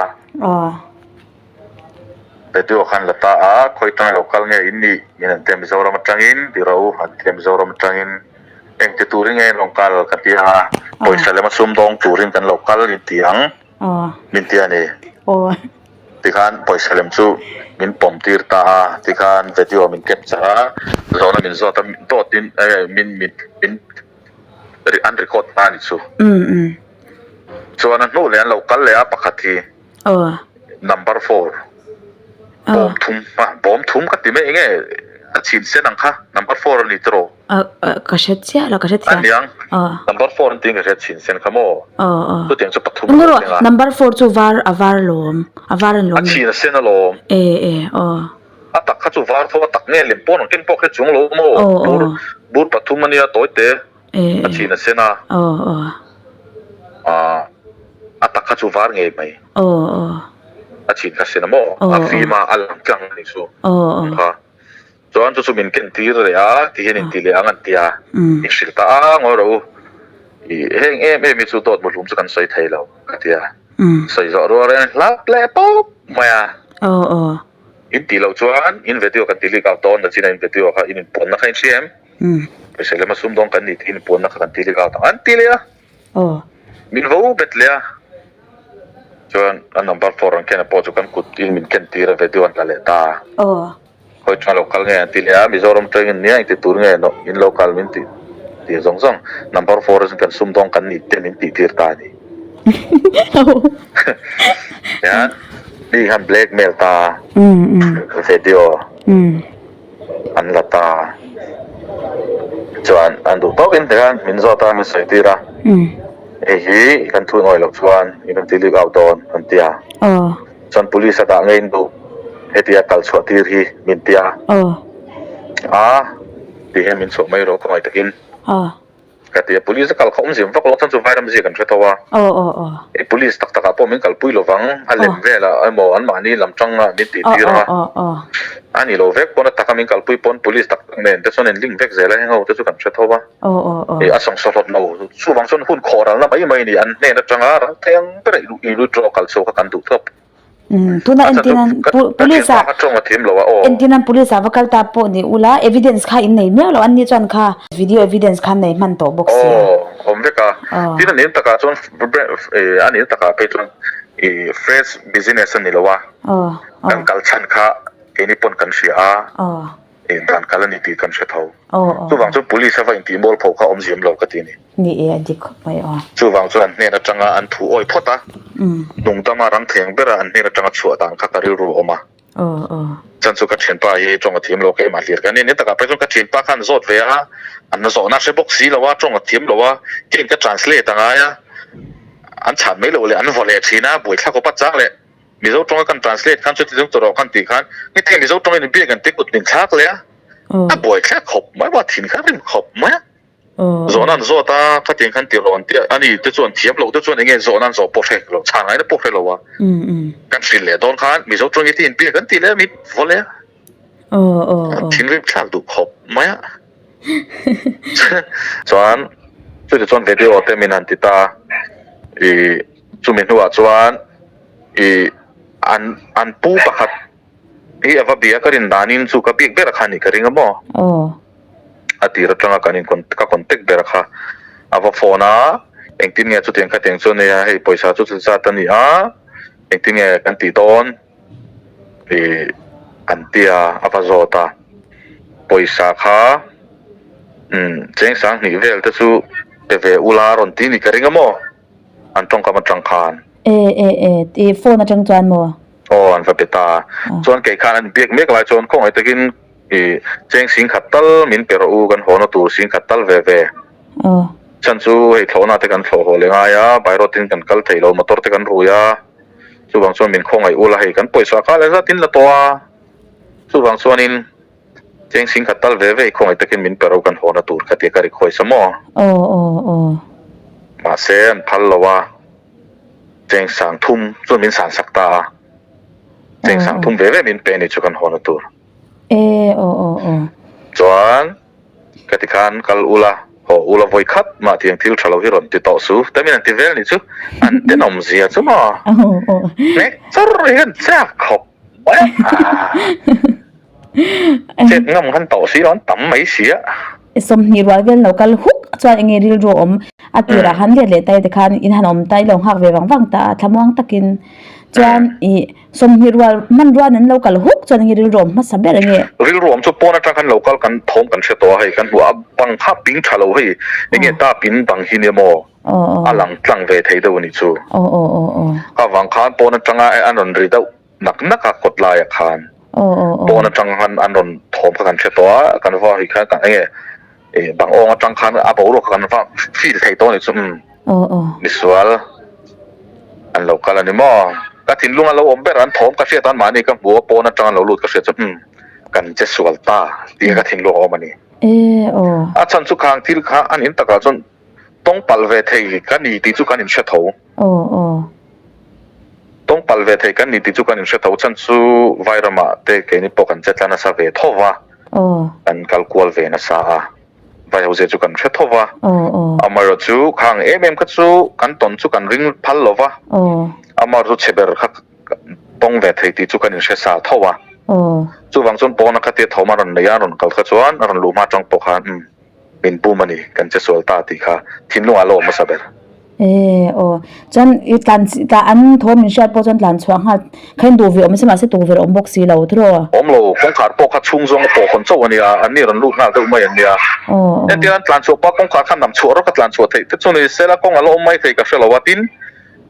Speaker 2: Video khan la ta a, khawi tang lo kal nge in nih min an tia Mizoram atangin ti ro an tia Mizoram atangin engti turin nge in rawn kal ka ti a, pawisa lema sumdawng turin kan lo kal in ti ang min ti a ni. Tikhan pawisa lem chu min pawm tir ta a, tikhan video min capture a, zawhna min zawt a, dawt in min min min an record ta a ni chu. Chuan a hnuh leh an lo kal leh a pakhat hi number four bawm thum bawm thum ka ti mai enge a chhin sen ang kha number four a ni tiraw.
Speaker 1: Ka hre chiah lo, ka hre thiam.
Speaker 2: A niang, number four an tih ka hre chin sen kha maw? Chutiang chu pathum a lo thleng a.
Speaker 1: Number four chu var, a var lawm, a var an lawm.
Speaker 2: A chin a sen alawm.
Speaker 1: E e aw.
Speaker 2: A tak kha chu var tho, a tak nge lem pawn ang ken pawh kha chuang lo maw? Bur, bur pathum a nia tawi te, a chin a sen a.
Speaker 1: Aw aw.
Speaker 2: A tak kha chu var ngei mai.
Speaker 1: Aw aw.
Speaker 2: A chin kha sen a maw? A fim a, a lang tlang a nih chu.
Speaker 1: Aw aw.
Speaker 2: Chuan chu chu min ken tir leh a, ti hian in ti leh ang an ti a, in hrilh ta a ngawi rawh u. Ih heng em em hi chu dawt muhlum chu kan sawi thei lo ka ti a. Sawi zawh rual reng hlap leh pawp mai a.
Speaker 1: Aw aw.
Speaker 2: In tih loh chuan in video kan ti leak out dawn na chin a in video kha in inpuanna kha in hria em? Pawisa lema sumdawng kan ni tih in inpuanna kha kan ti leak out ang an ti leh a.
Speaker 1: Aw.
Speaker 2: Min vo bet leh a. Chuan a number four an ken a pawh chu kan kut in min ken tir a video an la leh ta a.
Speaker 1: Aw.
Speaker 2: Khawi tha lo kal nge an ti leh a, Mizoram tawngin nia engti tur nge nawh in lo kal min tih tih zawng zawng number four a kan sumdawng kan nih te min tih tir ta a ni. Hian mi khan blackmail ta video an la ta chuan an duh tawkin tikhan min zawt a min sawi tir a, hei hi kan thu inawih loh chuan in rawn ti leak out dawn an ti a. Chuan police a dah ngei in duh hetia kal chhuah tir hi min tia.
Speaker 1: Aw.
Speaker 2: A ti hian min chhuah mai rawh ka ngaih takin.
Speaker 1: Aw.
Speaker 2: Ka ti a police a kal kha awmzia vak lo chuan chu vairam zia kan hre tho a.
Speaker 1: Aw aw aw.
Speaker 2: Hei police tak takah pawh min kalpui lovang a lem velah emaw an mahni lam tanga min tih tir anga.
Speaker 1: Aw aw aw.
Speaker 2: A ni lo vek pawn a taka min kalpui pawn police tak tak nen te chuan in link vek zel a heng ho te chu kan hre tho a.
Speaker 1: Aw aw aw.
Speaker 2: A sawngsaw hlawt lo chuvang chuan hun khawh ralna mai mai a ni an hnen atanga ral thei ang ber a in withdraw kal chhuak kha kan duh tawp.
Speaker 1: Umm tuna entir nan police ah entir nan police ah va kal ta pawh ni ula evidence kha in nei miau lo an ni chuan kha video evidence kha an nei hman tawh bawk sia.
Speaker 2: Aw awm vek a tin a nin takah chuan a nin takah phei chuan ih fresh business a ni lo a kan kal chhan kha keini pawn kan hria a. Eng dan kal a ni tih kan hre tho. Chuvang chuan police a va intih mual pho kha awm ziam lo ka ti a ni.
Speaker 1: Ni e, a dik khawp mai aw.
Speaker 2: Chuvang chuan an hnen atanga an thu awi phawt a, nungdama rang theng bera an hnen atanga chhuah dan kha ka rilru a awm a. Chuan chu ka thianpa hi tawng a thiam lo, keimah hlir ka ni. Ni takah phei chuan ka thianpa khan zawt ve a, an zawhna hre bawk si lo a, tawng a thiam lo a, keiin ka translate a ngai a, an chhan mai lo leh an vaw leh thin a, buaithlak awp a chang leh. Mizo tawnga kan translate khan chuti chung tawrh kan tih khan hetiang Mizo tawngin in biak an ti kut min thlak leh a, a buai thlek khawp mai a, thin kha rim khawp mai a. Zawhna an zawt a, khatiang khan ti rawh an ti a, ani te chuan thiam loh te chuan enge zawhna an zawh pawh hre lo, chhan ngaina pawh hre lo a. Kan hrilh leh dawn khan Mizo tawngin ti in biak an ti leh a, mi vaw leh a. Thin rim thlak duh khawp mai a. Chuan chuti chuan video te min han ti ta, ih chumi hnuah chuan ih an an pu pakhat hi a va bia ka rin danin chu ka bik ber kha a nih ka ring a maw? A tir atanga kan in ka contact ber kha a va phone a, engtin nge chutiang khatiang chu a nei a, hei pawisa chu chu zat a ni a, engtin nge kan tih dawn? Ih an tia a va zawt a, pawisa kha umm cheng sanghnih vel te chu pe ve ula rawn ti ni ka ring a maw? An tawngkam atang khan.
Speaker 1: E e e ti phone atang chuan maw?
Speaker 2: Aw an va pe ta. Chuan kei khan an biak mek lai chuan khawngaih takin ih cheng singkhat tal min pe rawh u kan haw na tur singkhat tal ve ve.
Speaker 1: Aw.
Speaker 2: Chhan chu hei thlawhna te kan thlawh haw leh ngai a, by road in kan kal thei lo motor te kan rui a. Chuvang chuan min khawngaih ula hei kan pawisa kha leh zat in la tawh a, chuvang chuanin cheng sing khat tal ve ve i khawngaih takin min pe ro kan haw na tur kha tia ka request a maw?
Speaker 1: Aw aw aw.
Speaker 2: Mahse an phal lo a, cheng sang thum chuan min san sak ta a, cheng sang thum ve ve min pe ni chu kan haw na tur.
Speaker 1: E aw aw aw.
Speaker 2: Chuan. Ka ti khan kal ula, haw ula vawi khat mah tiang thil tha lo hi rawn ti tawh su. Tamin an ti vel nih chu an tenawm zia chu maw? Hnek chawr hi kan chak khawp mai a. Chet ngam khan tawh si lo an tam mai si a.
Speaker 1: 20 rual vel lo kal huk chuan enge rilru a awm a tirah han let leh tai te khan in han awm ta i lo nghak ve vang vang ta a thlamuang takin chuan ih 20 rual hmanrua an lo kal huk chuan enge rilru awm hmasa ber enge.
Speaker 2: Rilru awm chu pawn atang khan lo kal kan thawm kan hre tawh a hei kan hmu a bang kha ping tha lo hei enge tap in bang hi nia maw a lang tlang ve thei deuh a nih chu. Kha vang khan pawn atanga an rawn ri deuh nak nak a kawt laiah khan pawn atang khan an rawn thawm kha kan hre tawh a kan va hi khan enge bang awng atang khan a boruak kha kan va feel thei tawh a nih chu umm. Misual an lo kal a ni maw? Ka thinlung a lo awm ber an thawm ka hriat an mahni ka hmu a pawn atang an lo lut ka hriat chu umm kan che sual ta tih ka thinlung a awm a ni. A chhan chu khang thil kha an in takah chuan tawng palh ve thei ka ni tih chu kan inhre tho. Tawng palh ve thei kan ni tih chu kan inhre tho chhan chu Vairamah te keini pawh kan che tla nasa ve tho va, kan kal kual ve nasa a. Vai ho zia chu kan hre tho va. Amaherawh chu khang em em kha chu kan tawn chu kan ring phal lo va. Amaherawh chu chhe ber kha tawng ve thei tih chu kan inhre sa tho a. Chuvang chuan pawna khatia thawm a rawn nei a, a rawn kal kha chuan a rawn luh hma atang pawh khan umm min bum a ni, kan che sual ta tih kha thinlungah a lo awm hmasa ber.
Speaker 1: E aw, chuan i tlan an thawm min hriat pawh chuan tlan chhuah nghal kha in duh ve awm se mahse tukverh awm bawk si lo tiraw?
Speaker 2: Awm lo, kawngkhar pawh kha chhung zawng a pawh hawn chauh a nia, an ni rawn lut nghal deuh mai an nia. Entir an tlan chhuah pah kawngkhar kha nam chhuah rawk a tlan chhuah theih te chu ni se la kawng a la awm mai thei ka hre lo a, tin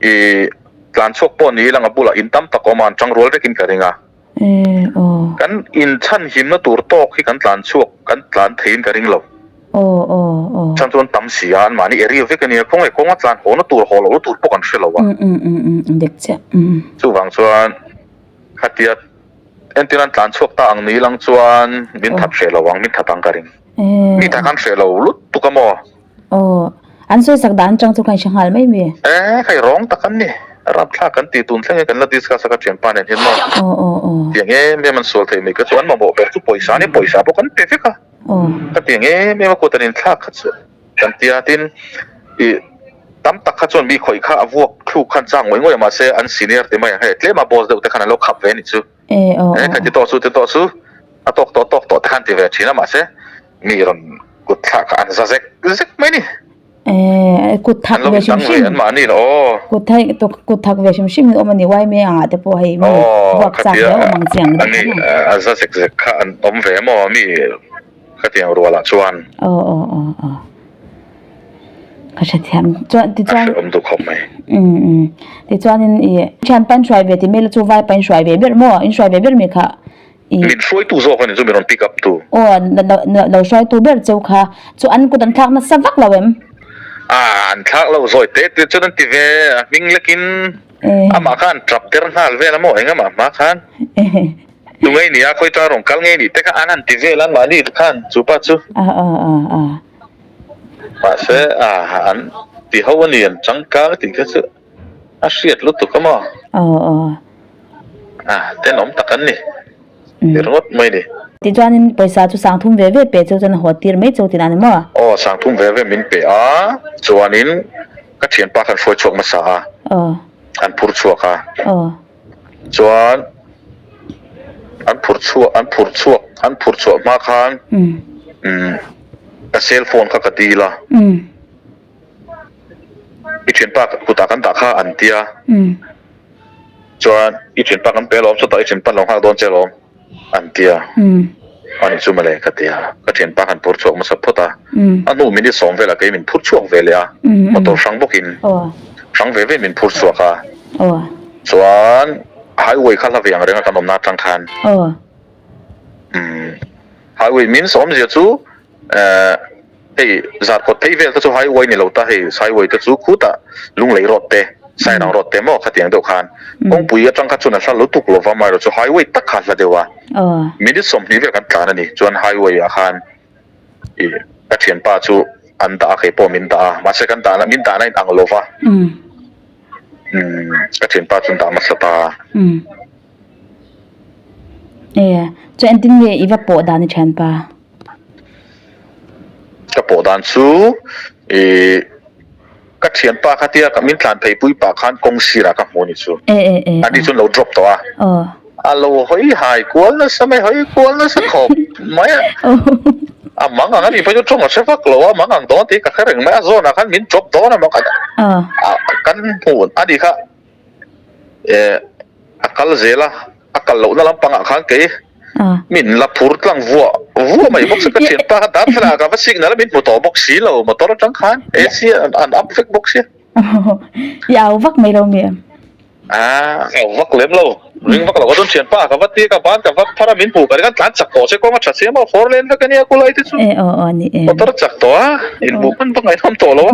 Speaker 2: i tlan chhuak pawh ni ilang a bulah in tam tak a awm a, an tang rual vekin ka ring a. Kan inchhan himna tur tawk hi kan tlan chhuak, kan tlan theiin ka ring lo. Chhan chuan tam si a, anmahni area vek a nia, khawnge kawnga tlan hawna tur haw lohna tur pawh kan hre lo a. Chuvang chuan khatia entir an tlan chhuak ta ang ni lang chuan min that hreh lo ang, min that ang ka ring. Mi that kan hreh lo lutuk a maw?
Speaker 1: Aw, an sawi sak dan atang chu ka inhre nghal mai mai.
Speaker 2: E, hei rawng tak an ni. Rapthlak kan tih tun thleng hi kan la discuss a ka thianpa nen hian maw.
Speaker 1: Aw aw aw.
Speaker 2: Tiang em em an sual thei mai ka chu an mamawh ber chu pawisa a ni, pawisa pawh kan pe vek a.
Speaker 1: Aw.
Speaker 2: Ka tiang em em a kut an inthlak kha chu kan tia tin ih tam tak kha chuan mi khawih kha a vuak thluk khan chak ngawih ngawih a mahse an senior ti mai ang hei tlema boss deuh te khan an lo khap ve a nih chu.
Speaker 1: E aw aw.
Speaker 2: E kha ti tawh su ti tawh su a tawk tawh tawk tawh te khan ti ve thin a mahse Mi rawn kut thlak kha an za zek zek mai ni.
Speaker 1: Eh, kut thak ve hrim hrim.
Speaker 2: An mahni lo aw.
Speaker 1: Kut thak kut thak ve hrim hrim in awm a ni YMA angah te pawh hei mi vuak chak hle awm ang chi ang deuh kha.
Speaker 2: A za zek zek kha an awm ve maw mi khatiang rualah chuan.
Speaker 1: Aw aw aw aw. Ka hrethiam chuan tichuan.
Speaker 2: A hrehawm duh khawp mai.
Speaker 1: Um um tichuanin i thianpa in hruai ve ti mai la chu vaipa in hruai ve ber maw in hruai ve ber mi kha.
Speaker 2: I. Min hruaitu zawk a ni chu min rawn pick up tu.
Speaker 1: Aw lo hruaitu ber cheu kha chu an kut an thlak nasa vak lo em?
Speaker 2: Ah an thlak lo zawi te te chuan an ti ve a hming lekin amah kha an tap der nghal vel a maw engamah hma khan tu ngei ni a khawi ṭang rawn kal ngei nih te kha an han ti vel a mahni khan chu pa chu. Mahse ah an ti ho a ni an changkang tih kha chu. A hriat lutuk a maw?
Speaker 1: Aw aw.
Speaker 2: Ah, tenawm tak an ni. Ti ringawt mai ni.
Speaker 1: Tichuanin pawisa chu sangthum ve ve pe cheu chuan a haw tir mai cheu tihna a ni maw?
Speaker 2: Aw, sangthum ve ve min pe a, chuanin ka thianpa khan hruai chhuak hmasa a.
Speaker 1: Aw.
Speaker 2: An phur chhuak a.
Speaker 1: Aw.
Speaker 2: Chuan an phur chhuak, an phur chhuak, an phur chhuah hma khan umm ka cell phone kha ka dil a.
Speaker 1: Umm.
Speaker 2: I thianpa kutah kan dah kha an tia chuan i thianpa kan pe alawm chutah i thianpa an lo nghak dawn che alawm an tia anih chu mawle ka tia ka thianpa khan phur chhuak hmasa phawt a a hnu minute sawm velah kei min phur chhuak ve leh a motor hrang bawkin hrang ve ve min phur chhuak a chuan highway kha hla ve ang reng a kan awmna atang khan highway means awmzia chu Hei Zarkawt phei vel te chu highway ni lo ta hei highway te chu khutah Lunglei road te Sairang road te maw khatiang deuh khan kawngpui atang kha chuan a hla lutuk lova amaherawh chu highway tak kha a hla deuh a minute 20 vel kan tlan a ni chuan highway ah khan ih ka thianpa chu an dah a kei pawh min dah a mahse kan dahna min dahna in ang lova umm ka thianpa chu an dah hmasa ta a.
Speaker 1: E chuan engtin nge i va pawh dan i thianpa?
Speaker 2: Ka pawh dan chu ih ka thianpa kha tia min tlan phei pui pah khan kawng sirah ka hmu a ni chu. A ni chuan lo drop tawh a. A lo hawi hai kual nasa mai hawi kual nasa khawp mai a. A mang ang a ni phei chu tawng a hre vak lo a mang ang dawn tih ka hre reng mai a zawnah khan min drop dawn a maw kan hmuh a ni kha. Eh a kal zel a, a kal lohna lampangah khan kei min la phur tlang vuah vuah mai bawk si ka thianpa kha darthlalang ah ka va signal a min hmu tawh bawk si lo motor atang khan AC an up vek bawk sia.
Speaker 1: I au vak mai lo mi em?
Speaker 2: Ah au vak lem lo, ring vak lo ka chuan thianpa ka va ti a ka ban ka va phar a min hmuh ka ring a tlan chak tawh se kawng a tha sia maw four lane vek ania kulai te chu motor a chak tawh a inhmuh hman vak ngaihnawm tawh lo a.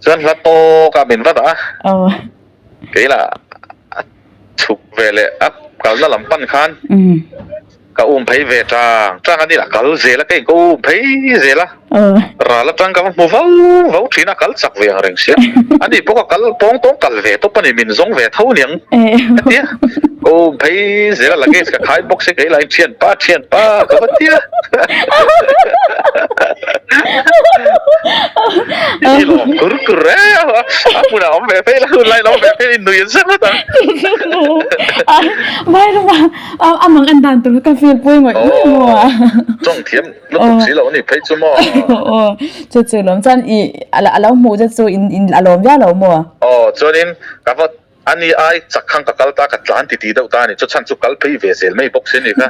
Speaker 2: Chuan hla tawk a min va dah a. Kei lah a chhuk ve leh a kalna lam pan khan. Ka um phei ve tang tang a ni a kal zel a ka in ka um phei zel a ral atang ka va hmu vau vau thin a kal chak ve ang reng sia ani pawh ka kal pawng tawng kal ve tawp a ni min zawng ve tho niang ka tia ka um phei zel a luggage ka khai bawk se kei lah in thianpa thianpa ka va tia I lawm kur kur e a hmunah awm ve phei la hun lai lo ve phei in nui zet zet ang.
Speaker 1: Vai rama a mang an dan tur ka feel pui ngawih ngawih maw a.
Speaker 2: Tawng thiam lutuk si lo a ni phei chu maw.
Speaker 1: Aw chu chu lawm chuan i a lo hmuh che chu in a lawm viau lo maw.
Speaker 2: Aw chuanin ka va A ni ai chak khang ka kal ta ka tlan titi deuh ta a ni chu chhan chu kal phei ve zel mai bawk si a ni kha.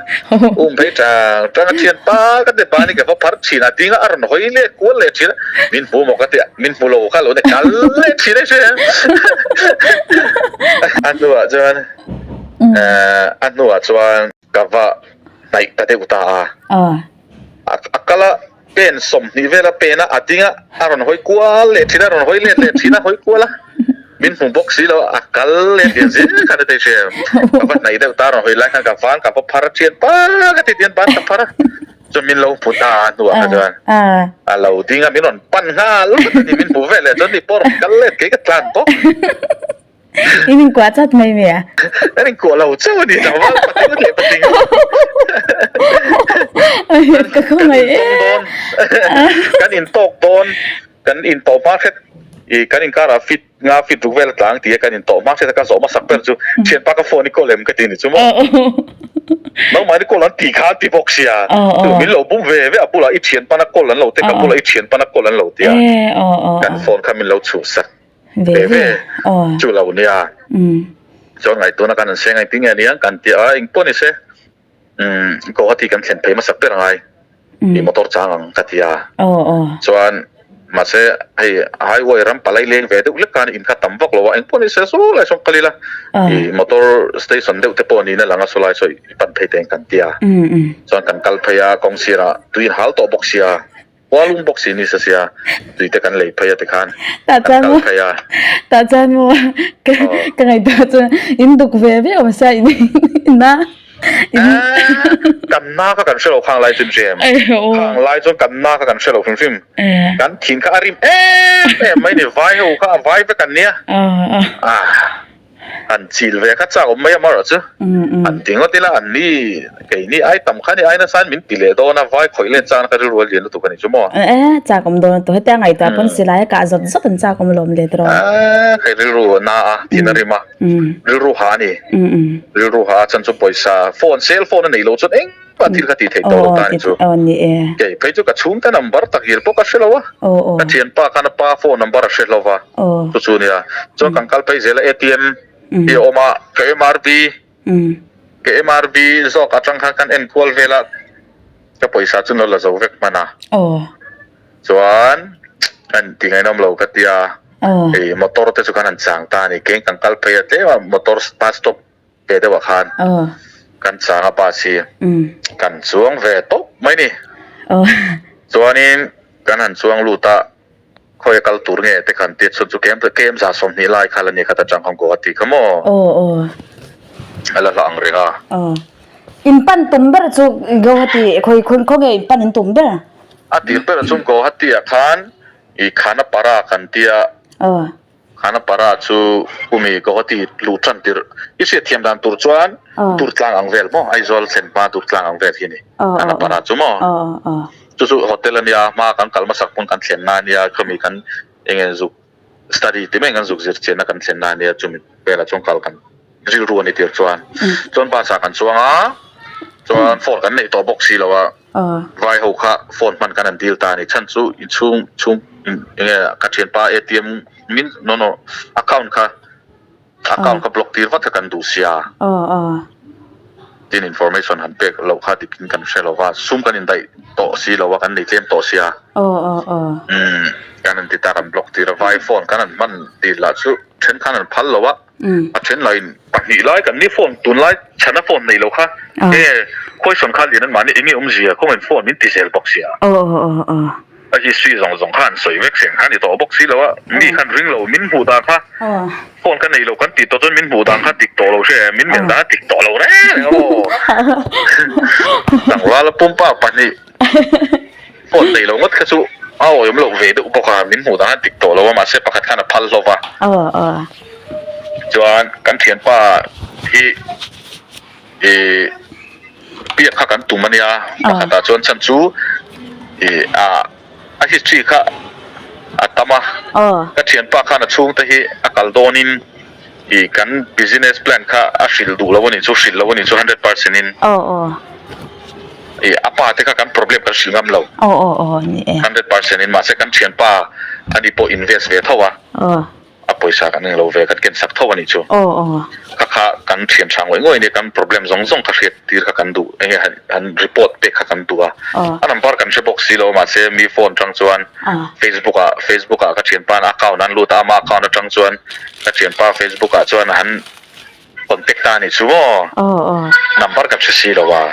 Speaker 2: Um phei tang tang a thian pa ka ti pa ni ka va phar thin a ding a a rawn hawi leh kual leh thin a min hmu maw ka ti a min hmu lo kha lo ni kal leh thin a hria a hnuah chuan a hnuah chuan ka va hnaih ta deuh ta a a kal a. Pen 20 vela pen a, a ding a, a rawn hawi kual leh thin a, a rawn hawi let leh thin a, hawi kual a, min hmu bawk si lo a, a kal let lian zel khan a tei hria, ka va hnaih deuh ta a rawn hawi lai khan ka van ka va phar a, thian pa ka ti tian ban ka phar a, chuan min lo hmu ta a hnuah kha chuan a lo ding a, min rawn pan nghal vat a ni, min hmu vel leh chuan ni pawh a rawn kal let kei ka tlan bawk.
Speaker 1: In inkuah chat mai mi a?
Speaker 2: Kan inkuah lo chauh a ni tlangval pating leh pating.
Speaker 1: Ka khawngaih e.
Speaker 2: Kan intawk dawn, kan intawh hma hret i kan inkarah fit nga fit ruk vel a tlang ti a kan intawh hma hret a ka zawh hmasak ber chu thianpa ka phone i call em ka ti ni chu maw. Nangmah ni call an ti kha an ti bawk sia. Min lo bum ve ve a bulah i thianpana call an lo te ka bulah i thianpana call an lo ti a. Kan phone kha min lo chhuhsak.
Speaker 1: Ve ve
Speaker 2: chu lo nia chuan ngaihtuahna kan an seng engtin nge aniang kan ti a engpawh ni se Guwahati kan thlen phei hmasak ber angai i motor chang ang ka ti a chuan mahse hei highway ram palai leng ve deuh lek khan in kha tam vak lo a engpawh ni se saw lai sawn kal ila i motor station deuh te pawh niin a lang a saw lai saw i pan phei teng kan ti a chuan kan kal phei a kawng sirah tui in hal tawh bawk sia. Kualung bawk si ni sa sia tui te kan lei phei a tikhan
Speaker 1: kan kal phei a. Tah chuan maw ka ngaihtuah chuan in duk ve viau awm sia in na
Speaker 2: Kan na kha kan hre lo khang lai chu Jem. Khang lai chuan kan na kha kan hre lo hrim hrim. Kan thin kha a rim em em mai ni vai ho kha a vai vek an nia. An chil ve kha chak awm mai a marawh chu an ti ngawt ila an ni keini ai tam kha ni ai nasa in min ti leh dawn a vai khawih let chang kha rilru a lian lutuk a ni chu maw.
Speaker 1: E chak awm dawn a tu hetia ngaihtuah pawn silai a kah zawt zawt an chak awm lawm let rawh.
Speaker 2: E hei rilru a na a thin a rim a rilru ha a ni rilru ha a chan chu pawisa phone cell phone a neih loh chuan eng mah thil kha tih theih tawh lo ta ni chu. Kei phei chu ka chhungte number tak hir pawh ka hre lo a, ka thianpa khan a pa phone number a hre hlauh va, chu chu nia. Chuan kan kal phei zel a ATM hi a awm a, ka MRB, ka MRB zawk atang khan kan en kual vel a, ka pawisa chu lo la zo vek hman a. Chuan an ti ngaihnawm lo ka tia, hei motor te chu khan an chang ta a ni, keng kan kal phei a tlem a motor bus stop Ve deuhah khan kan chang a bus hi kan chuang ve tawp mai ni. Chuanin kan han chuang lut a, khawi a kal tur nge te khan tia chhun chu kem kem 20 lai kha la ni khat atang khan Guwahati kha maw a la hla ang reng a.
Speaker 1: In pan tum ber chu Guwahati khawi khaw nge in pan in tum ber?
Speaker 2: A tir ber chu Guwahati ah khan i Khanapara kan tia. Khanapara chu kumi Guwahati luh tan tirh i hriatthiam dan tur chuan Durtlang ang vel maw Aizawl thlen hma Durtlang ang vel hi a ni Khanapara chu maw chu chu hotel a nia hma kan kal hmasak pawn kan thlen na a nia khami kan eng nge zuk study ti mai kan zuk zir chianna kan thlen na a nia chumi velah chuan kal kan rilru a ni tir chuan chuan bus ah kan chuang a chuan phone kan neih tawh bawk si lo a. Vai ho kha phone hman khan an deal ta a ni. Chhan chu inchhung chhung enge ka thianpa ATM min no no account kha account kha block tir vat kha kan duh sia. Tin information han pek loh kha dik in kan hre lo va, sum kan indaih tawh si lo a, kan nei tlem tawh sia. Umm kan han ti ta kan block tir a, vai phone khan an hman dil lah chu then khan an phal lo a. A then lahin pahnih lai kan ni phone tunlai chhana phone neih loh kha e question kha lian an mahni enge awmzia khawngin phone min ti zel bawk sia. A history zawng zawng kha an sawi vek seng kha a ni tawh bawk si lo a, mi khan ring lo min hmuh dan kha phone ka nei lo kan tih tawh chuan min hmuh dan kha dik tawh lo hria em, min melh dan a dik tawh lo reng reng a maw. Tlangval pumpa pahnih phone nei lo ngawt kha chu a awihawm loh ve deuh bawk a, min hmuh dan a dik tawh lo a mahse pakhat khan a phal hlawm a. Chuan kan thianpa hi. Ih biak kha kan tum a nia pakhatah chuan chhan chu ih a a history kha a tam a ka thianpa khan a chhungte hi a kal dawnin ih kan business plan kha a hrilh duh lo a nih chu hrilh lo a nih chu 100% in ih a pa te kha kan problem kan hrilh ngam lo 100% in mahse kan thianpa ani pawh invest ve tho a. A pawisa kan englo ve kan ken sak tho a nih chu. Kha kha kan thian tha ngawih ngawih a nia, kan problem zawng zawng kha hriat tir kha kan duh, enge han report pek kha kan duh a. A number kan hre bawk si lo mahse mi phone tang chuan Facebook ah Facebook ah ka thianpa an account an lut a, ama account atang chuan ka thianpa Facebook ah chuan han contact ta a nih chu maw? Number kan hre si lo a.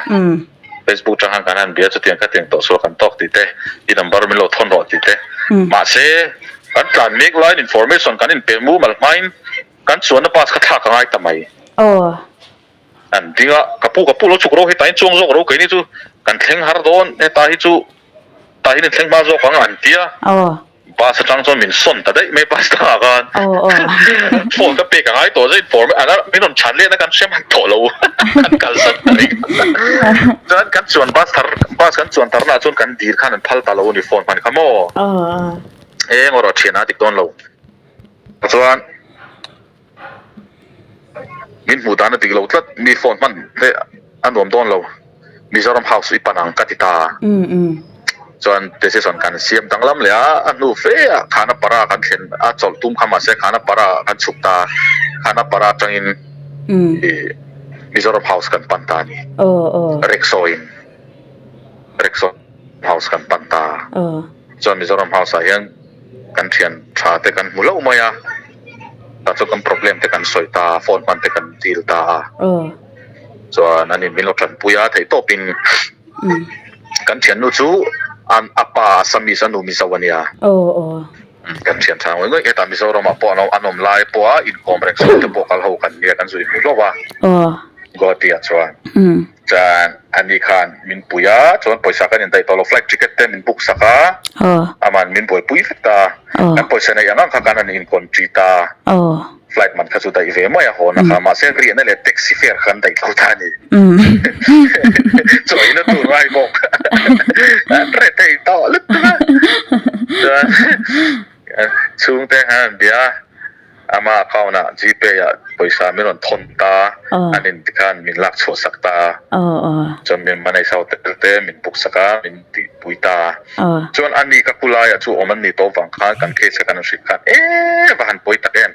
Speaker 2: Facebook tang khan kan han bia chutiang khatiang tawh sual kan tawk tih te, i number min lo thawn rawh tih te. Mahse, kan tlan mek laiin information kan inpe mumal hmain kan chuanna bus kha thlak a ngai ta mai. An ding a, ka pu ka pu lo chhuk ro hetah hian chuang zawk ro keini chu kan thleng har dawn heta hi chu tah hian in thleng hma zawk ang an ti a. Bus atang chuan min sawn ta daih mai bus dangah khan phone ka pek a ngai tawh zet form a min rawn chhan lehna kan hre hman tawh lo kan kal zat ta reng chuan kan chuan bus thar bus kan chuan tarna ah chuan kan dil khan an phal ta lo a ni phone hman kha maw eng erawh thian a dik dawn lo chuan. Min hmuh dan a dik lo tlat, mi phone hman te a nuam dawn lo, Mizoram house i pan ang ka ti ta. Chuan decision kan siam danglam leh a, a hnu fe ah Khanapara kan thlen a chawlh tum kha mahse Khanapara kan chhuk ta, Khanapara atangin Mizoram house kan pan ta a ni, rickshaw in rickshaw house kan pan ta. Chuan Mizoram house ah hian kan thian tha te kan hmu hlauh mai a, tah chuan kan problem te kan sawi ta a, phone hman te kan deal ta a, chuan ani min lo tanpui a theih tawpin kan thiannu chu an a pa Assamese a nu Mizo a nia, kan thian tha ngawih ngawih hetah Mizoram ah pawh an awm lai pawh a inkawm reng sawn te pawh kal ho kan nia kan zui hmu hlauh a Guwahati ah chuan. Chuan ani khan min pui a, chuan pawisa kan indaih tawh lo, flight ticket te min book sak a, aman min buaipui vek ta, kan pawisa neih ang ang kha kan han incontree ta, flight man kha chu daih ve mai a haw na kha, mahse riahna leh taxi fare kha kan daih lo ta a ni, chawina tur ngai bawk, an reh thei tawh lutuk a, chuan chhungte khan an bia a. Ama account ah Gpay ah pawisa min rawn thawn ta, an in tikhan min lak chhuah sak ta, chuan min manage hotel te min book sak a, min tih pui ta. Chuan ani ka ku laiah chu awm an nih tawh vang khan kan case kha kan rawn hrilh khan e va han pawi tak em.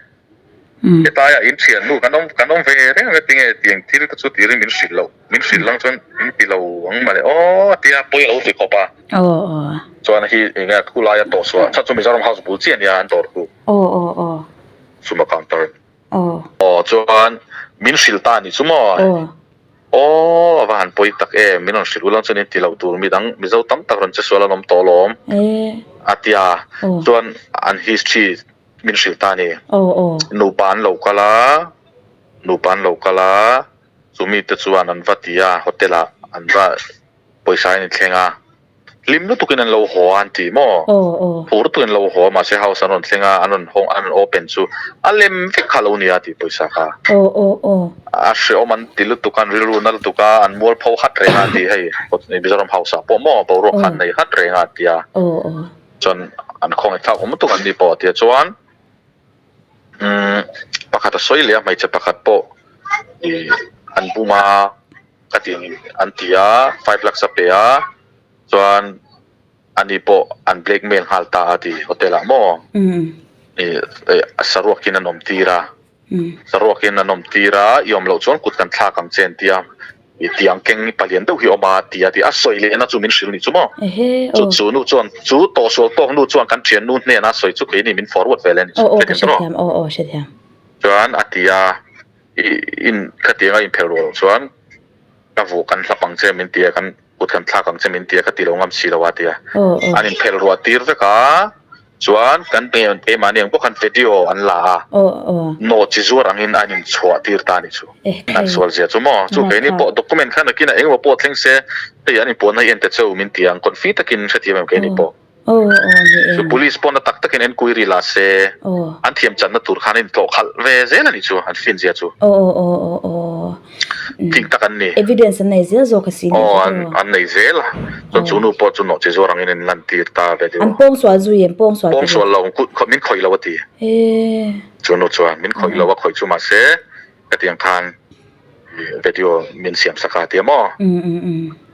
Speaker 2: Hetlaiah in thiannu kan awm kan awm ve reng reng tinge tiang thil te chu tirin min hrilh loh, min hrilh lang chuan min ti lo ang mawle aw tia pawi a lo ti khawp a. Chuan hi enge ku laia tawh suah chhan chu Mizoram house bul chiah ania an dawr chu.
Speaker 1: Aw aw aw.
Speaker 2: Suma counter.
Speaker 1: Aw.
Speaker 2: Aw chuan min hrilh ta anih chu maw?
Speaker 1: Aw.
Speaker 2: Aw a va han pawi tak em, min rawn hrilh ulang chuan in ti lo tur midang Mizo tam tak rawn che sual an awm tawh alawm.
Speaker 1: E.
Speaker 2: A tia.
Speaker 1: Aw.
Speaker 2: Chuan an history min hrilh ta a ni.
Speaker 1: Aw aw.
Speaker 2: Nupa an lo kal a, nupa an lo kal a, chumi te chuan an va ti a hotel ah an va pawisa in thleng a. Hlim lutukin an lo haw a an ti maw? Phur lutukin an lo haw a mahse house an rawn thleng a, an rawn hawng an rawn open chu a lem vek kha lo nia tih pawisa kha. A hreawm an ti lutuk a, an rilru na lutuk a, an mualpho hat reng a an ti hei Mizoram house ah pawh maw boruak kha an nei hat reng a an ti a. Chuan an khawngaih thlak awm lutuk an ni pawh a ti a chuan umm pakhat a sawi leh a hmeichhe pakhat pawh ih an bum a. Ka ti an ti a, 5 lakhs a pe a, chuan ani pawh an blackmail nghal ta a ti hotel ah maw? Ih saruakin an awm tir a, saruakin an awm tir a, i awm loh chuan kut kan thlak ang che an ti a, i tiang keng palian deuh hi awm a ti a ti a sawi lehna chu min hrilh ni chu maw? Chu chu nu chuan chu tawhsual tawk nu chuan kan thiannu hnena sawi chu keini min forward ve leh a ni chu hrethiam tawh chuan a ti a. I in khatianga inphelh rual loh chuan ka vuah kan hlap ang che min ti a kan. Kut kan thlak ang che min ti a, ka ti lo ngam si lo a ti a. An inphelh ruah tir vek a, chuan kan keimahni ang bawk khan video an la a, nawh chi zuar angin an inchhuah tir ta a nih chu. An sual zia chu maw? Chu keini pawh document khan nakinah engemaw pawh thleng se, hei an inpuanna hi en ta cheu min ti ang, confi takin hrethiam em keini pawh. Chu police pawh na tak takin enquiry la se, an thiam channa tur khan an intlawh khalh ve zel a nih chu, an fin zia chu. Thing tak an ni.
Speaker 1: Evidence an nei zel zawk a si nih chu.
Speaker 2: Aw, an nei zel a. Chuan chu nu pawh chu nawhchi zuar angin an lantir ta ve deuh a.
Speaker 1: An pawngsual zui em? Pawngsual te
Speaker 2: Pawngsual lo, min khawih lo a ti. Chu nu chuan min khawih lo a khawih chu mahse hetiang khan video min siam sak a ti a maw?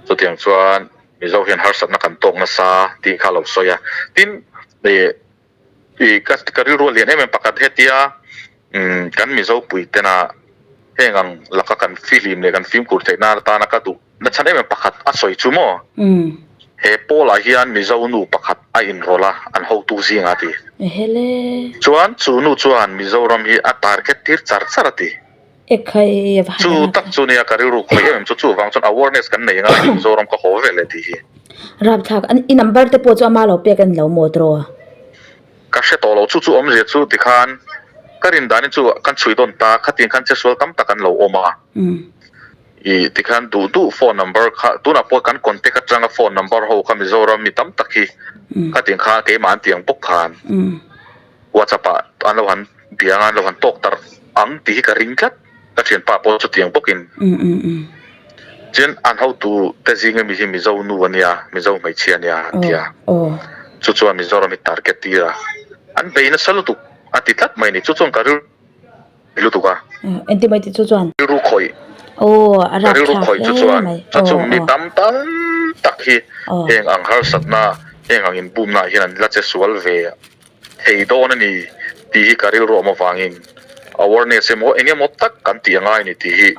Speaker 2: Chutiang chuan Mizo hian harsatna kan tawk nasa tih kha a lo sawi a. Tin, ih ih ka ka rilru a lian em em pakhat hetia umm kan Mizo pui tena heng ang laka kan fihlim leh kan fimkhur theih nan atana ka duh nachhan em em pakhat a sawi chu maw? He pawlah hian Mizo nu pakhat a inrawlh a, an hotu zingah a ti. Chuan chu nu chuan Mizoram hi a target tir char char a ti.
Speaker 1: Ekhai a va han
Speaker 2: Chu tak chu nia ka rilru khawih em em chu chuvang chuan awareness kan nei ngai Mizoram ka haw vel e tih hi.
Speaker 1: Rapthlak an i number te pawh chu ama lo pek a ni lo maw tiraw?
Speaker 2: Ka hre tawh lo chu chu awmzia chu tikhan ka rin danin chu kan chhui dawn ta khatiang khan chesual tam tak an lo awm a. I tikhan duh duh phone number kha tunah pawh kan contact atanga phone number ho kha Mizoram mi tam tak hi khatiang kha keimah an tiang bawk khan. WhatsApp ah an lo han bia anga an lo han tawk tarh ang tih hi ka ring tlat, ka thianpa pawh chutiang bawkin. Chuan an hotu te zing ami hi Mizo nu a nia, Mizo hmeichhia a nia an ti a. Chu chuan Mizoram hi target tir a, an bei nasa lutuk a ti tlat mai a ni. Chu chuan ka rilru lutuk a.
Speaker 1: Engti mai tih chu chuan?
Speaker 2: Rilru khawih.
Speaker 1: Aw, a rap thlak hle mai.
Speaker 2: Chu chu mi tam tam tak hi heng ang harsatna, heng ang inbumna ah hian an la che sual ve thei dawn a ni tih hi ka rilru awm avangin awareness emaw eng emaw tak kan tih a ngai a ni tih hi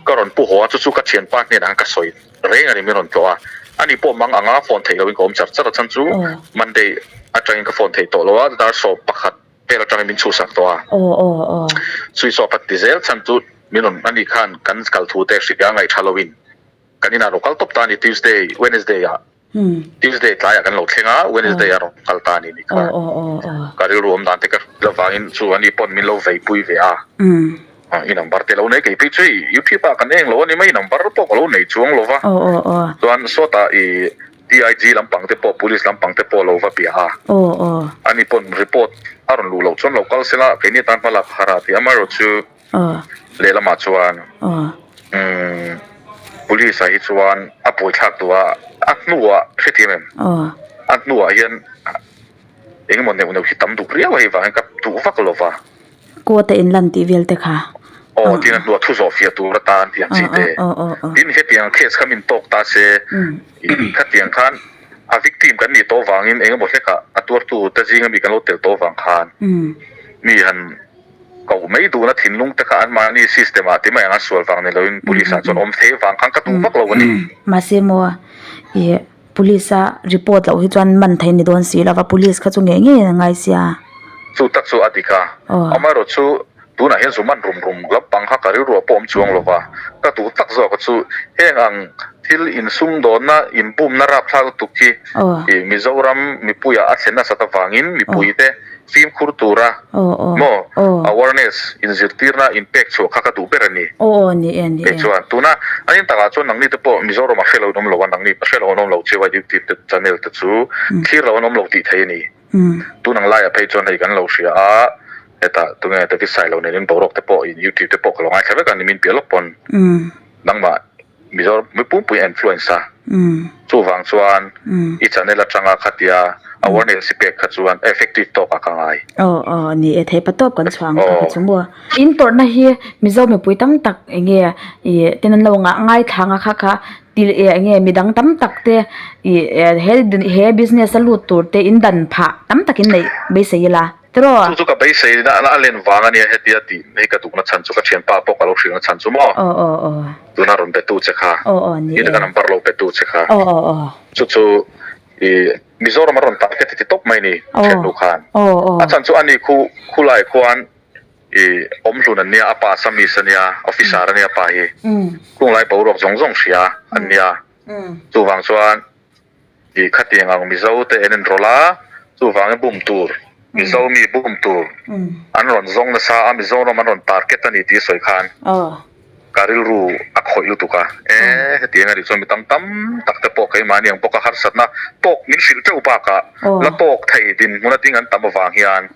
Speaker 2: ka rawn pu haw a, chu chu ka thianpa hnenah khan ka sawi reng a ni min rawn tlawh a, ani pawh mang anga phone theih loin ka awm char char a chhan chu Monday atangin ka phone theih tawh lo a, dar sawm pakhat vel atangin min chhuhsak tawh a, switch off a ti zel chhan chu min rawn ani khan kan kal thu te hria ngaihṭha loin kan inah rawn kal tawp ta a ni Tuesday Wednesday ah. Tuesday tlaiah kan lo thleng a, Wednesday a rawn kal ta a ni ni kha. Ka rilru awm dan te ka hrilh avangin chu ani pawn min lo veipui ve a. I number te lo nei kei phei chu hei YouTube ah kan eng lo a ni mai, i number pawh ka lo nei chuang lo va. Chuan sawtah i DIG lampang te pawh police lampang te pawh lo va bia a. Ani pawn report a rawn luh loh chuan lo kal sela keini atan hma lak har a ti. Amaherawhchu Lehlamah chuan umm police ah hi chuan a buaithlak duh a, a hnuah hrethiam em? A hnuah hian engemaw neuh neuh hi tam duh riau a hei vangin ka duh vak lo va.
Speaker 1: Court a inlan tih vel te kha.
Speaker 2: Aw tin a hnuah thu zawh fiah tur atan tih ang chi te. Tin hetiang case kha min tawk ta se khatiang khan a victim kan nih tawh vangin engemaw hlekah a tuartu te zinga mi kan lo tel tawh vang khan mi han Koh mai duhna thinlung te kha anmahni system ah ti mai ang a sual vang ni loin police ah chuan awm thei vang khan ka duh vak lo a ni.
Speaker 1: Mahse maw ih police a report loh hi chuan man thei ni dawn si lova police kha chu ngei ngei an ngai sia.
Speaker 2: Chu tak chu a dik a, amaherawh chu tunah hian zu man rum rum lampang kha ka rilru ah pawh awm chuang lova ka duh tak zawk a chu heng ang thil insumdawnna inbumna rapthlak lutuk hi ih Mizoram mipuiah a thlen nasat avangin mipuite Fimkhur tura maw awareness inzirtirna inpek chhuah kha ka duh ber a ni. Kei chuan tuna a in takah chuan nangni te pawh Mizoram ah hrelo an awm lo a, nangni hrelo an awm lo chiu a YouTube te channel te chu thlir lo an awm lo tih thei a ni. Tun ang laiah phei chuan hei kan lo hria a, hetah tunge David Sailo nen in boruak te pawh in YouTube te pawh ka lo ngaithla vek a ni min piah lawk pawn nangmah Mizoram mipumpui influence a, chuvang chuan i channel atanga khatia awareness i pek kha chuan effective tawk ah ka ngai.
Speaker 1: Aw aw ni e theipa tawp kan chhuang kha ka chu maw. In tawrhna hi Mizo mipui tam tak enge ih ten an lo ngah ngaithla anga kha kha ti enge midang tam tak te ih he he business a lut tur te in dan phah tam tak in neih beisei ila. Tiraw?
Speaker 2: Chu chu ka beisei na a len vang a nia hetia tih hi ka duhna chhan chu ka thianpa pawh ka lo hrilhna chhan chu maw?
Speaker 1: Aw aw aw.
Speaker 2: Tuna rawn betu che kha.
Speaker 1: Aw aw ni e.
Speaker 2: Ka number lo betu che kha.
Speaker 1: Aw aw aw.
Speaker 2: Chu chu i Mizoram a rawn tar kha ti tawp mai ni thiannu khan.
Speaker 1: Aw aw.
Speaker 2: A chhan chu ani khu khulai khuan i awm hlun an nia a pa Assamese a nia officer a nia a pa hi. Khunglai boruak zawng zawng hria an nia. Chuvang chuan ih khatiang ang Mizo te en enrawlh a, chuvangin bum tur, Mizo mi bum tur an rawn zawng nasa a, Mizoram an rawn target a ni tih sawi khan ka rilru a khawih lutuk a, e hetiang a nih chuan mi tam tam tak te pawh keimahni ang bawka harsatna tawk min hrilh teuh bakah la tawk thei dinhmun ating an tam avang hian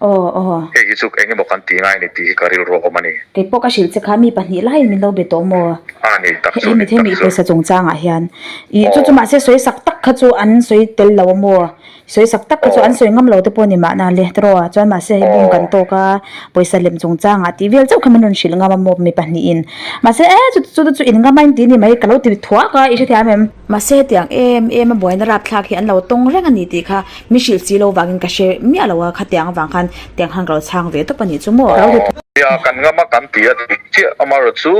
Speaker 2: hei hi chu eng emaw kan tih ngai a ni tih hi ka rilru a awm a ni.
Speaker 1: Keipawh ka hrilh che kha mi pahnih laiin min lo be tawh maw?
Speaker 2: A ni tak chu,
Speaker 1: Hemi
Speaker 2: ni tak
Speaker 1: hemi
Speaker 2: chu.
Speaker 1: pawisa chungchangah hian ih chu chu mahse sawi sak tak kha chu an sawi tel lo a maw? Sawi sak tak kha chu an sawi ngam lo te pawh a ni mahna le tiraw a? Chuan mahse hei bum kan tawk a, pawisa lem chungchangah tih vel chauh kha min rawn hrilh ngam a maw mi pahnihin. Mahse e chu chu chu in ngam a in tih ni mai ka lo ti thuak a, i hrethiam em? Mahse hetiang em em a buaina rapthlak hi an lo tawng reng a ni tih kha min hrilh si lo vangin ka hre miah lo a, khatiang avang khan tiang khan ka lo chhang ve tawp a nih chu maw? Ka lo ti thuak.
Speaker 2: Nia kan ngam a kan ti a dik chiah amaherawh chu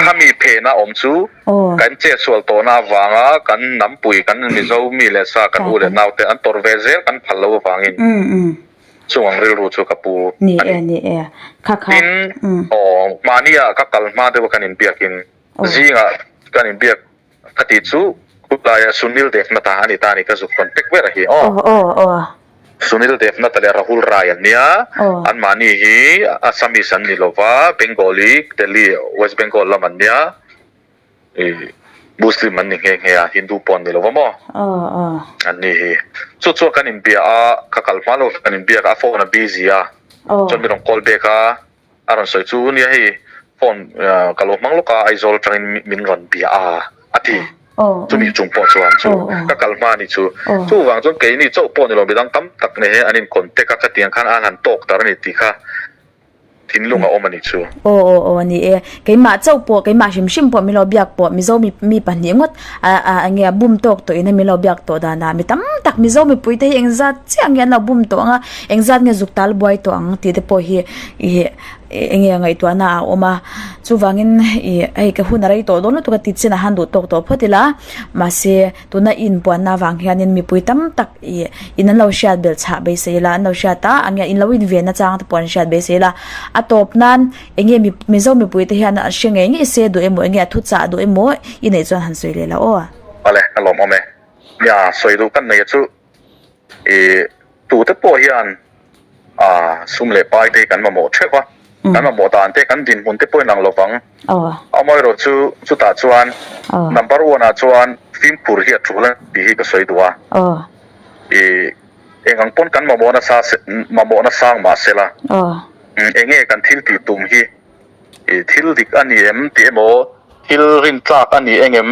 Speaker 2: khami phena awm chu Kan chetsual tawhna avanga kan nampui, kan Mizo mi leh sa, kan u leh naute an tawrh ve zel kan phal lo avangin chung ang rilru chu ka pu a ni. Tin, aw, mahnia ka kal hma deuha kan inbiakin zingah kan inbiak ka tih chu khulaia Sunil Devnatha a ni ta a ni, ka zuk rawn pek ber a hi aw. Sunil Devnatha leh Rahul Rai an nia, anmahni hi Assamese an ni lova, Bengali, Delhi, West Bengal lam an nia. Ih Muslim an ni nghe nghe a, Hindu pawh an ni lo va maw? An ni hi. Chu chuan kan inbia a, ka kal hma lo kan inbiak a, a phone a busy a, chuan min rawn call back a, a rawn sawi chu nia hei phone ka lo hmang lawk a, Aizawl atangin min rawn bia a, a ti. Chumi chung pawh chuan chu ka kal hma ni chu. Chuvang chuan keini chauh pawh ni lo midang tam tak nen hian an in contact a, khatiang khan an han tawk tar a ni tih kha. Thinlung a awm a nih chu.
Speaker 1: Aw aw aw ni e. Keimah chauh pawh, keimah hrim hrim pawh min lo biak pawh Mizo mi mi pahnih ngawt a a enge a bum tawk tawh in a min lo biak tawh danah mi tam tak Mizo mipui te hi engzat chiah nge an lo bum tawh ang a, engzat nge zuk tal buai tawh ang tih te pawh hi ih enge ngaihtuahna a awm a. Chuvangin ih hei ka hun a rei tawh dawn lutuk a tih chin a han duh tawk tawh phawt ila mahse tuna i inpuanna avang hianin mipui tam tak Ih, in an lo hriat belh chhah beisei ila, an lo hriat a, ang in lo in ven nachang te pawh an hriat beisei ila. A tawp nan eng nge Mizo mipui te hian an hre ngei ngei se duh emaw, eng nge a thu chah duh emaw i neih chuan han sawi leh la aw.
Speaker 2: Awle, a lawmawm e. Nia, sawi duh kan nei a chu ih tute pawh hian Ah, sum leh pai te hi kan mamawh theuh a, kan mamawh dan te, kan dinhmun te pawh inang lovang. Amaherawh chu chutah chuan number one ah chuan fimkhur hi a tul a tih hi ka sawi duh a. Ih, eng ang pawn kan mamawhna sa mamawhna sang mah se la, eng nge kan thil tih tum hi ih thil dik a ni em tih emaw, thil rintlak a ni eng em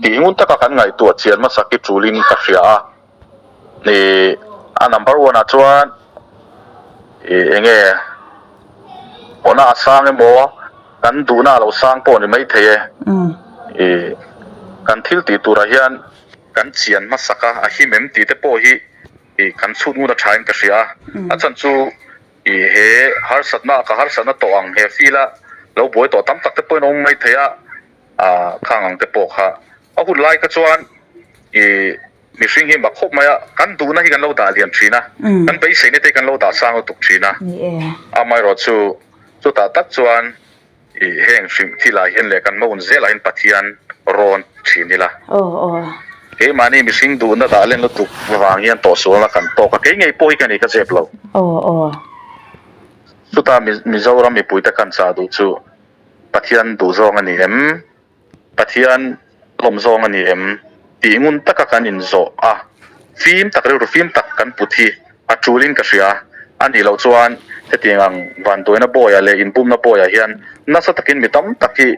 Speaker 2: tih ngun taka kan ngaihtuah chian hmasak hi tulin ka hria a. Ih a number one ah chuan ih eng nge awhna a sang emaw kan duhna a lo sang pawh ni maithei e ih kan thil tih turah hian kan chian hmasak a a him em tih te pawh hi ih kan chhut ngun a tha in ka hria a a chhan chu ih he harsatna ka harsatna tawh ang he field a lo buai tawh tam tak te pawhin a awm maithei a ah khang ang te pawh kha a hun lai kha chuan ih. Mihring hi mak khawp mai a, kan duhna hi kan lo dah lian thin a, kan beiseina te hi kan lo dah sang lutuk thin a. Amaherawh chu chutah tak chuan ih heng hrim thilah hian leh kan maun zelah hian Pathian rawn thin ila. Keimahni mihring duhna dah len lutuk vang hian tawhsualna kan tawk a, kei ngei pawh hi ka ni ka zep lo. Chutah Mizoram mipuite kan chah duh chu Pathian duhzawng a ni em? Pathian lawm zawng a ni em tih ngun taka kan inzawh a, fim tak rilru fim tak kan put hi a tulin ka hria. A nih loh chuan hetiang ang vanduaina bawiah leh inbumna bawiah hian nasa takin mi tam tak hi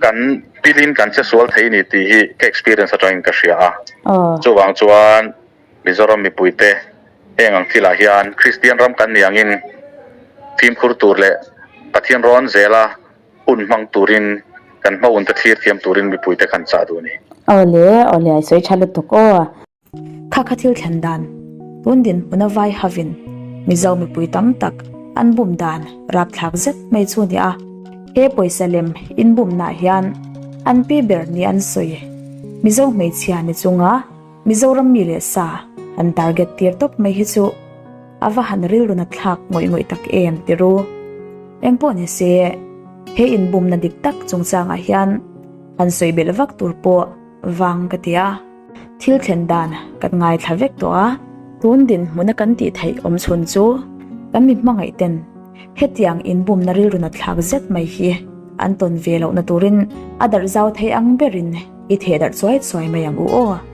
Speaker 2: kan pilin kan che sual thei ni tih hi ka experience atangin ka hria a. Chuvang chuan Mizoram mipuite heng ang thilah hian Kristian ram kan nih angin fimkhur tur leh Pathian rawn zela Hun hmang turin kan hmaun te thlir thiam turin mipuite kan chah duh a ni.
Speaker 1: Awle, awle, I sawi tha lutuk aw. Kha kha thil thlen dan, tun dinhmuna vai havin Mizo mipui tam tak an bum dan rapthlak zet mai chu nia. He pawisa lem inbumnah hian an pi ber ni an sawi. Mizo hmeichhia ni chunga Mizoram mi leh sa an target tir tawp mai hi chu a va han rilru na thlak ngawih ngawih tak em ti ru. Engpawh ni se, he inbumna dik tak chungchangah hian han sawi belh vak tur pawh. vang ka ti a. Thil thlen dan kan ngaithla vek tawh a, tun dinhmuna kan tih theih awm chhun chu kan mi hmangaih ten hetiang inbumna rilru nat thlak zet mai hi an tawn ve lohna turin a darh zau thei ang berin i theh darh chuai chuai mai ang u aw.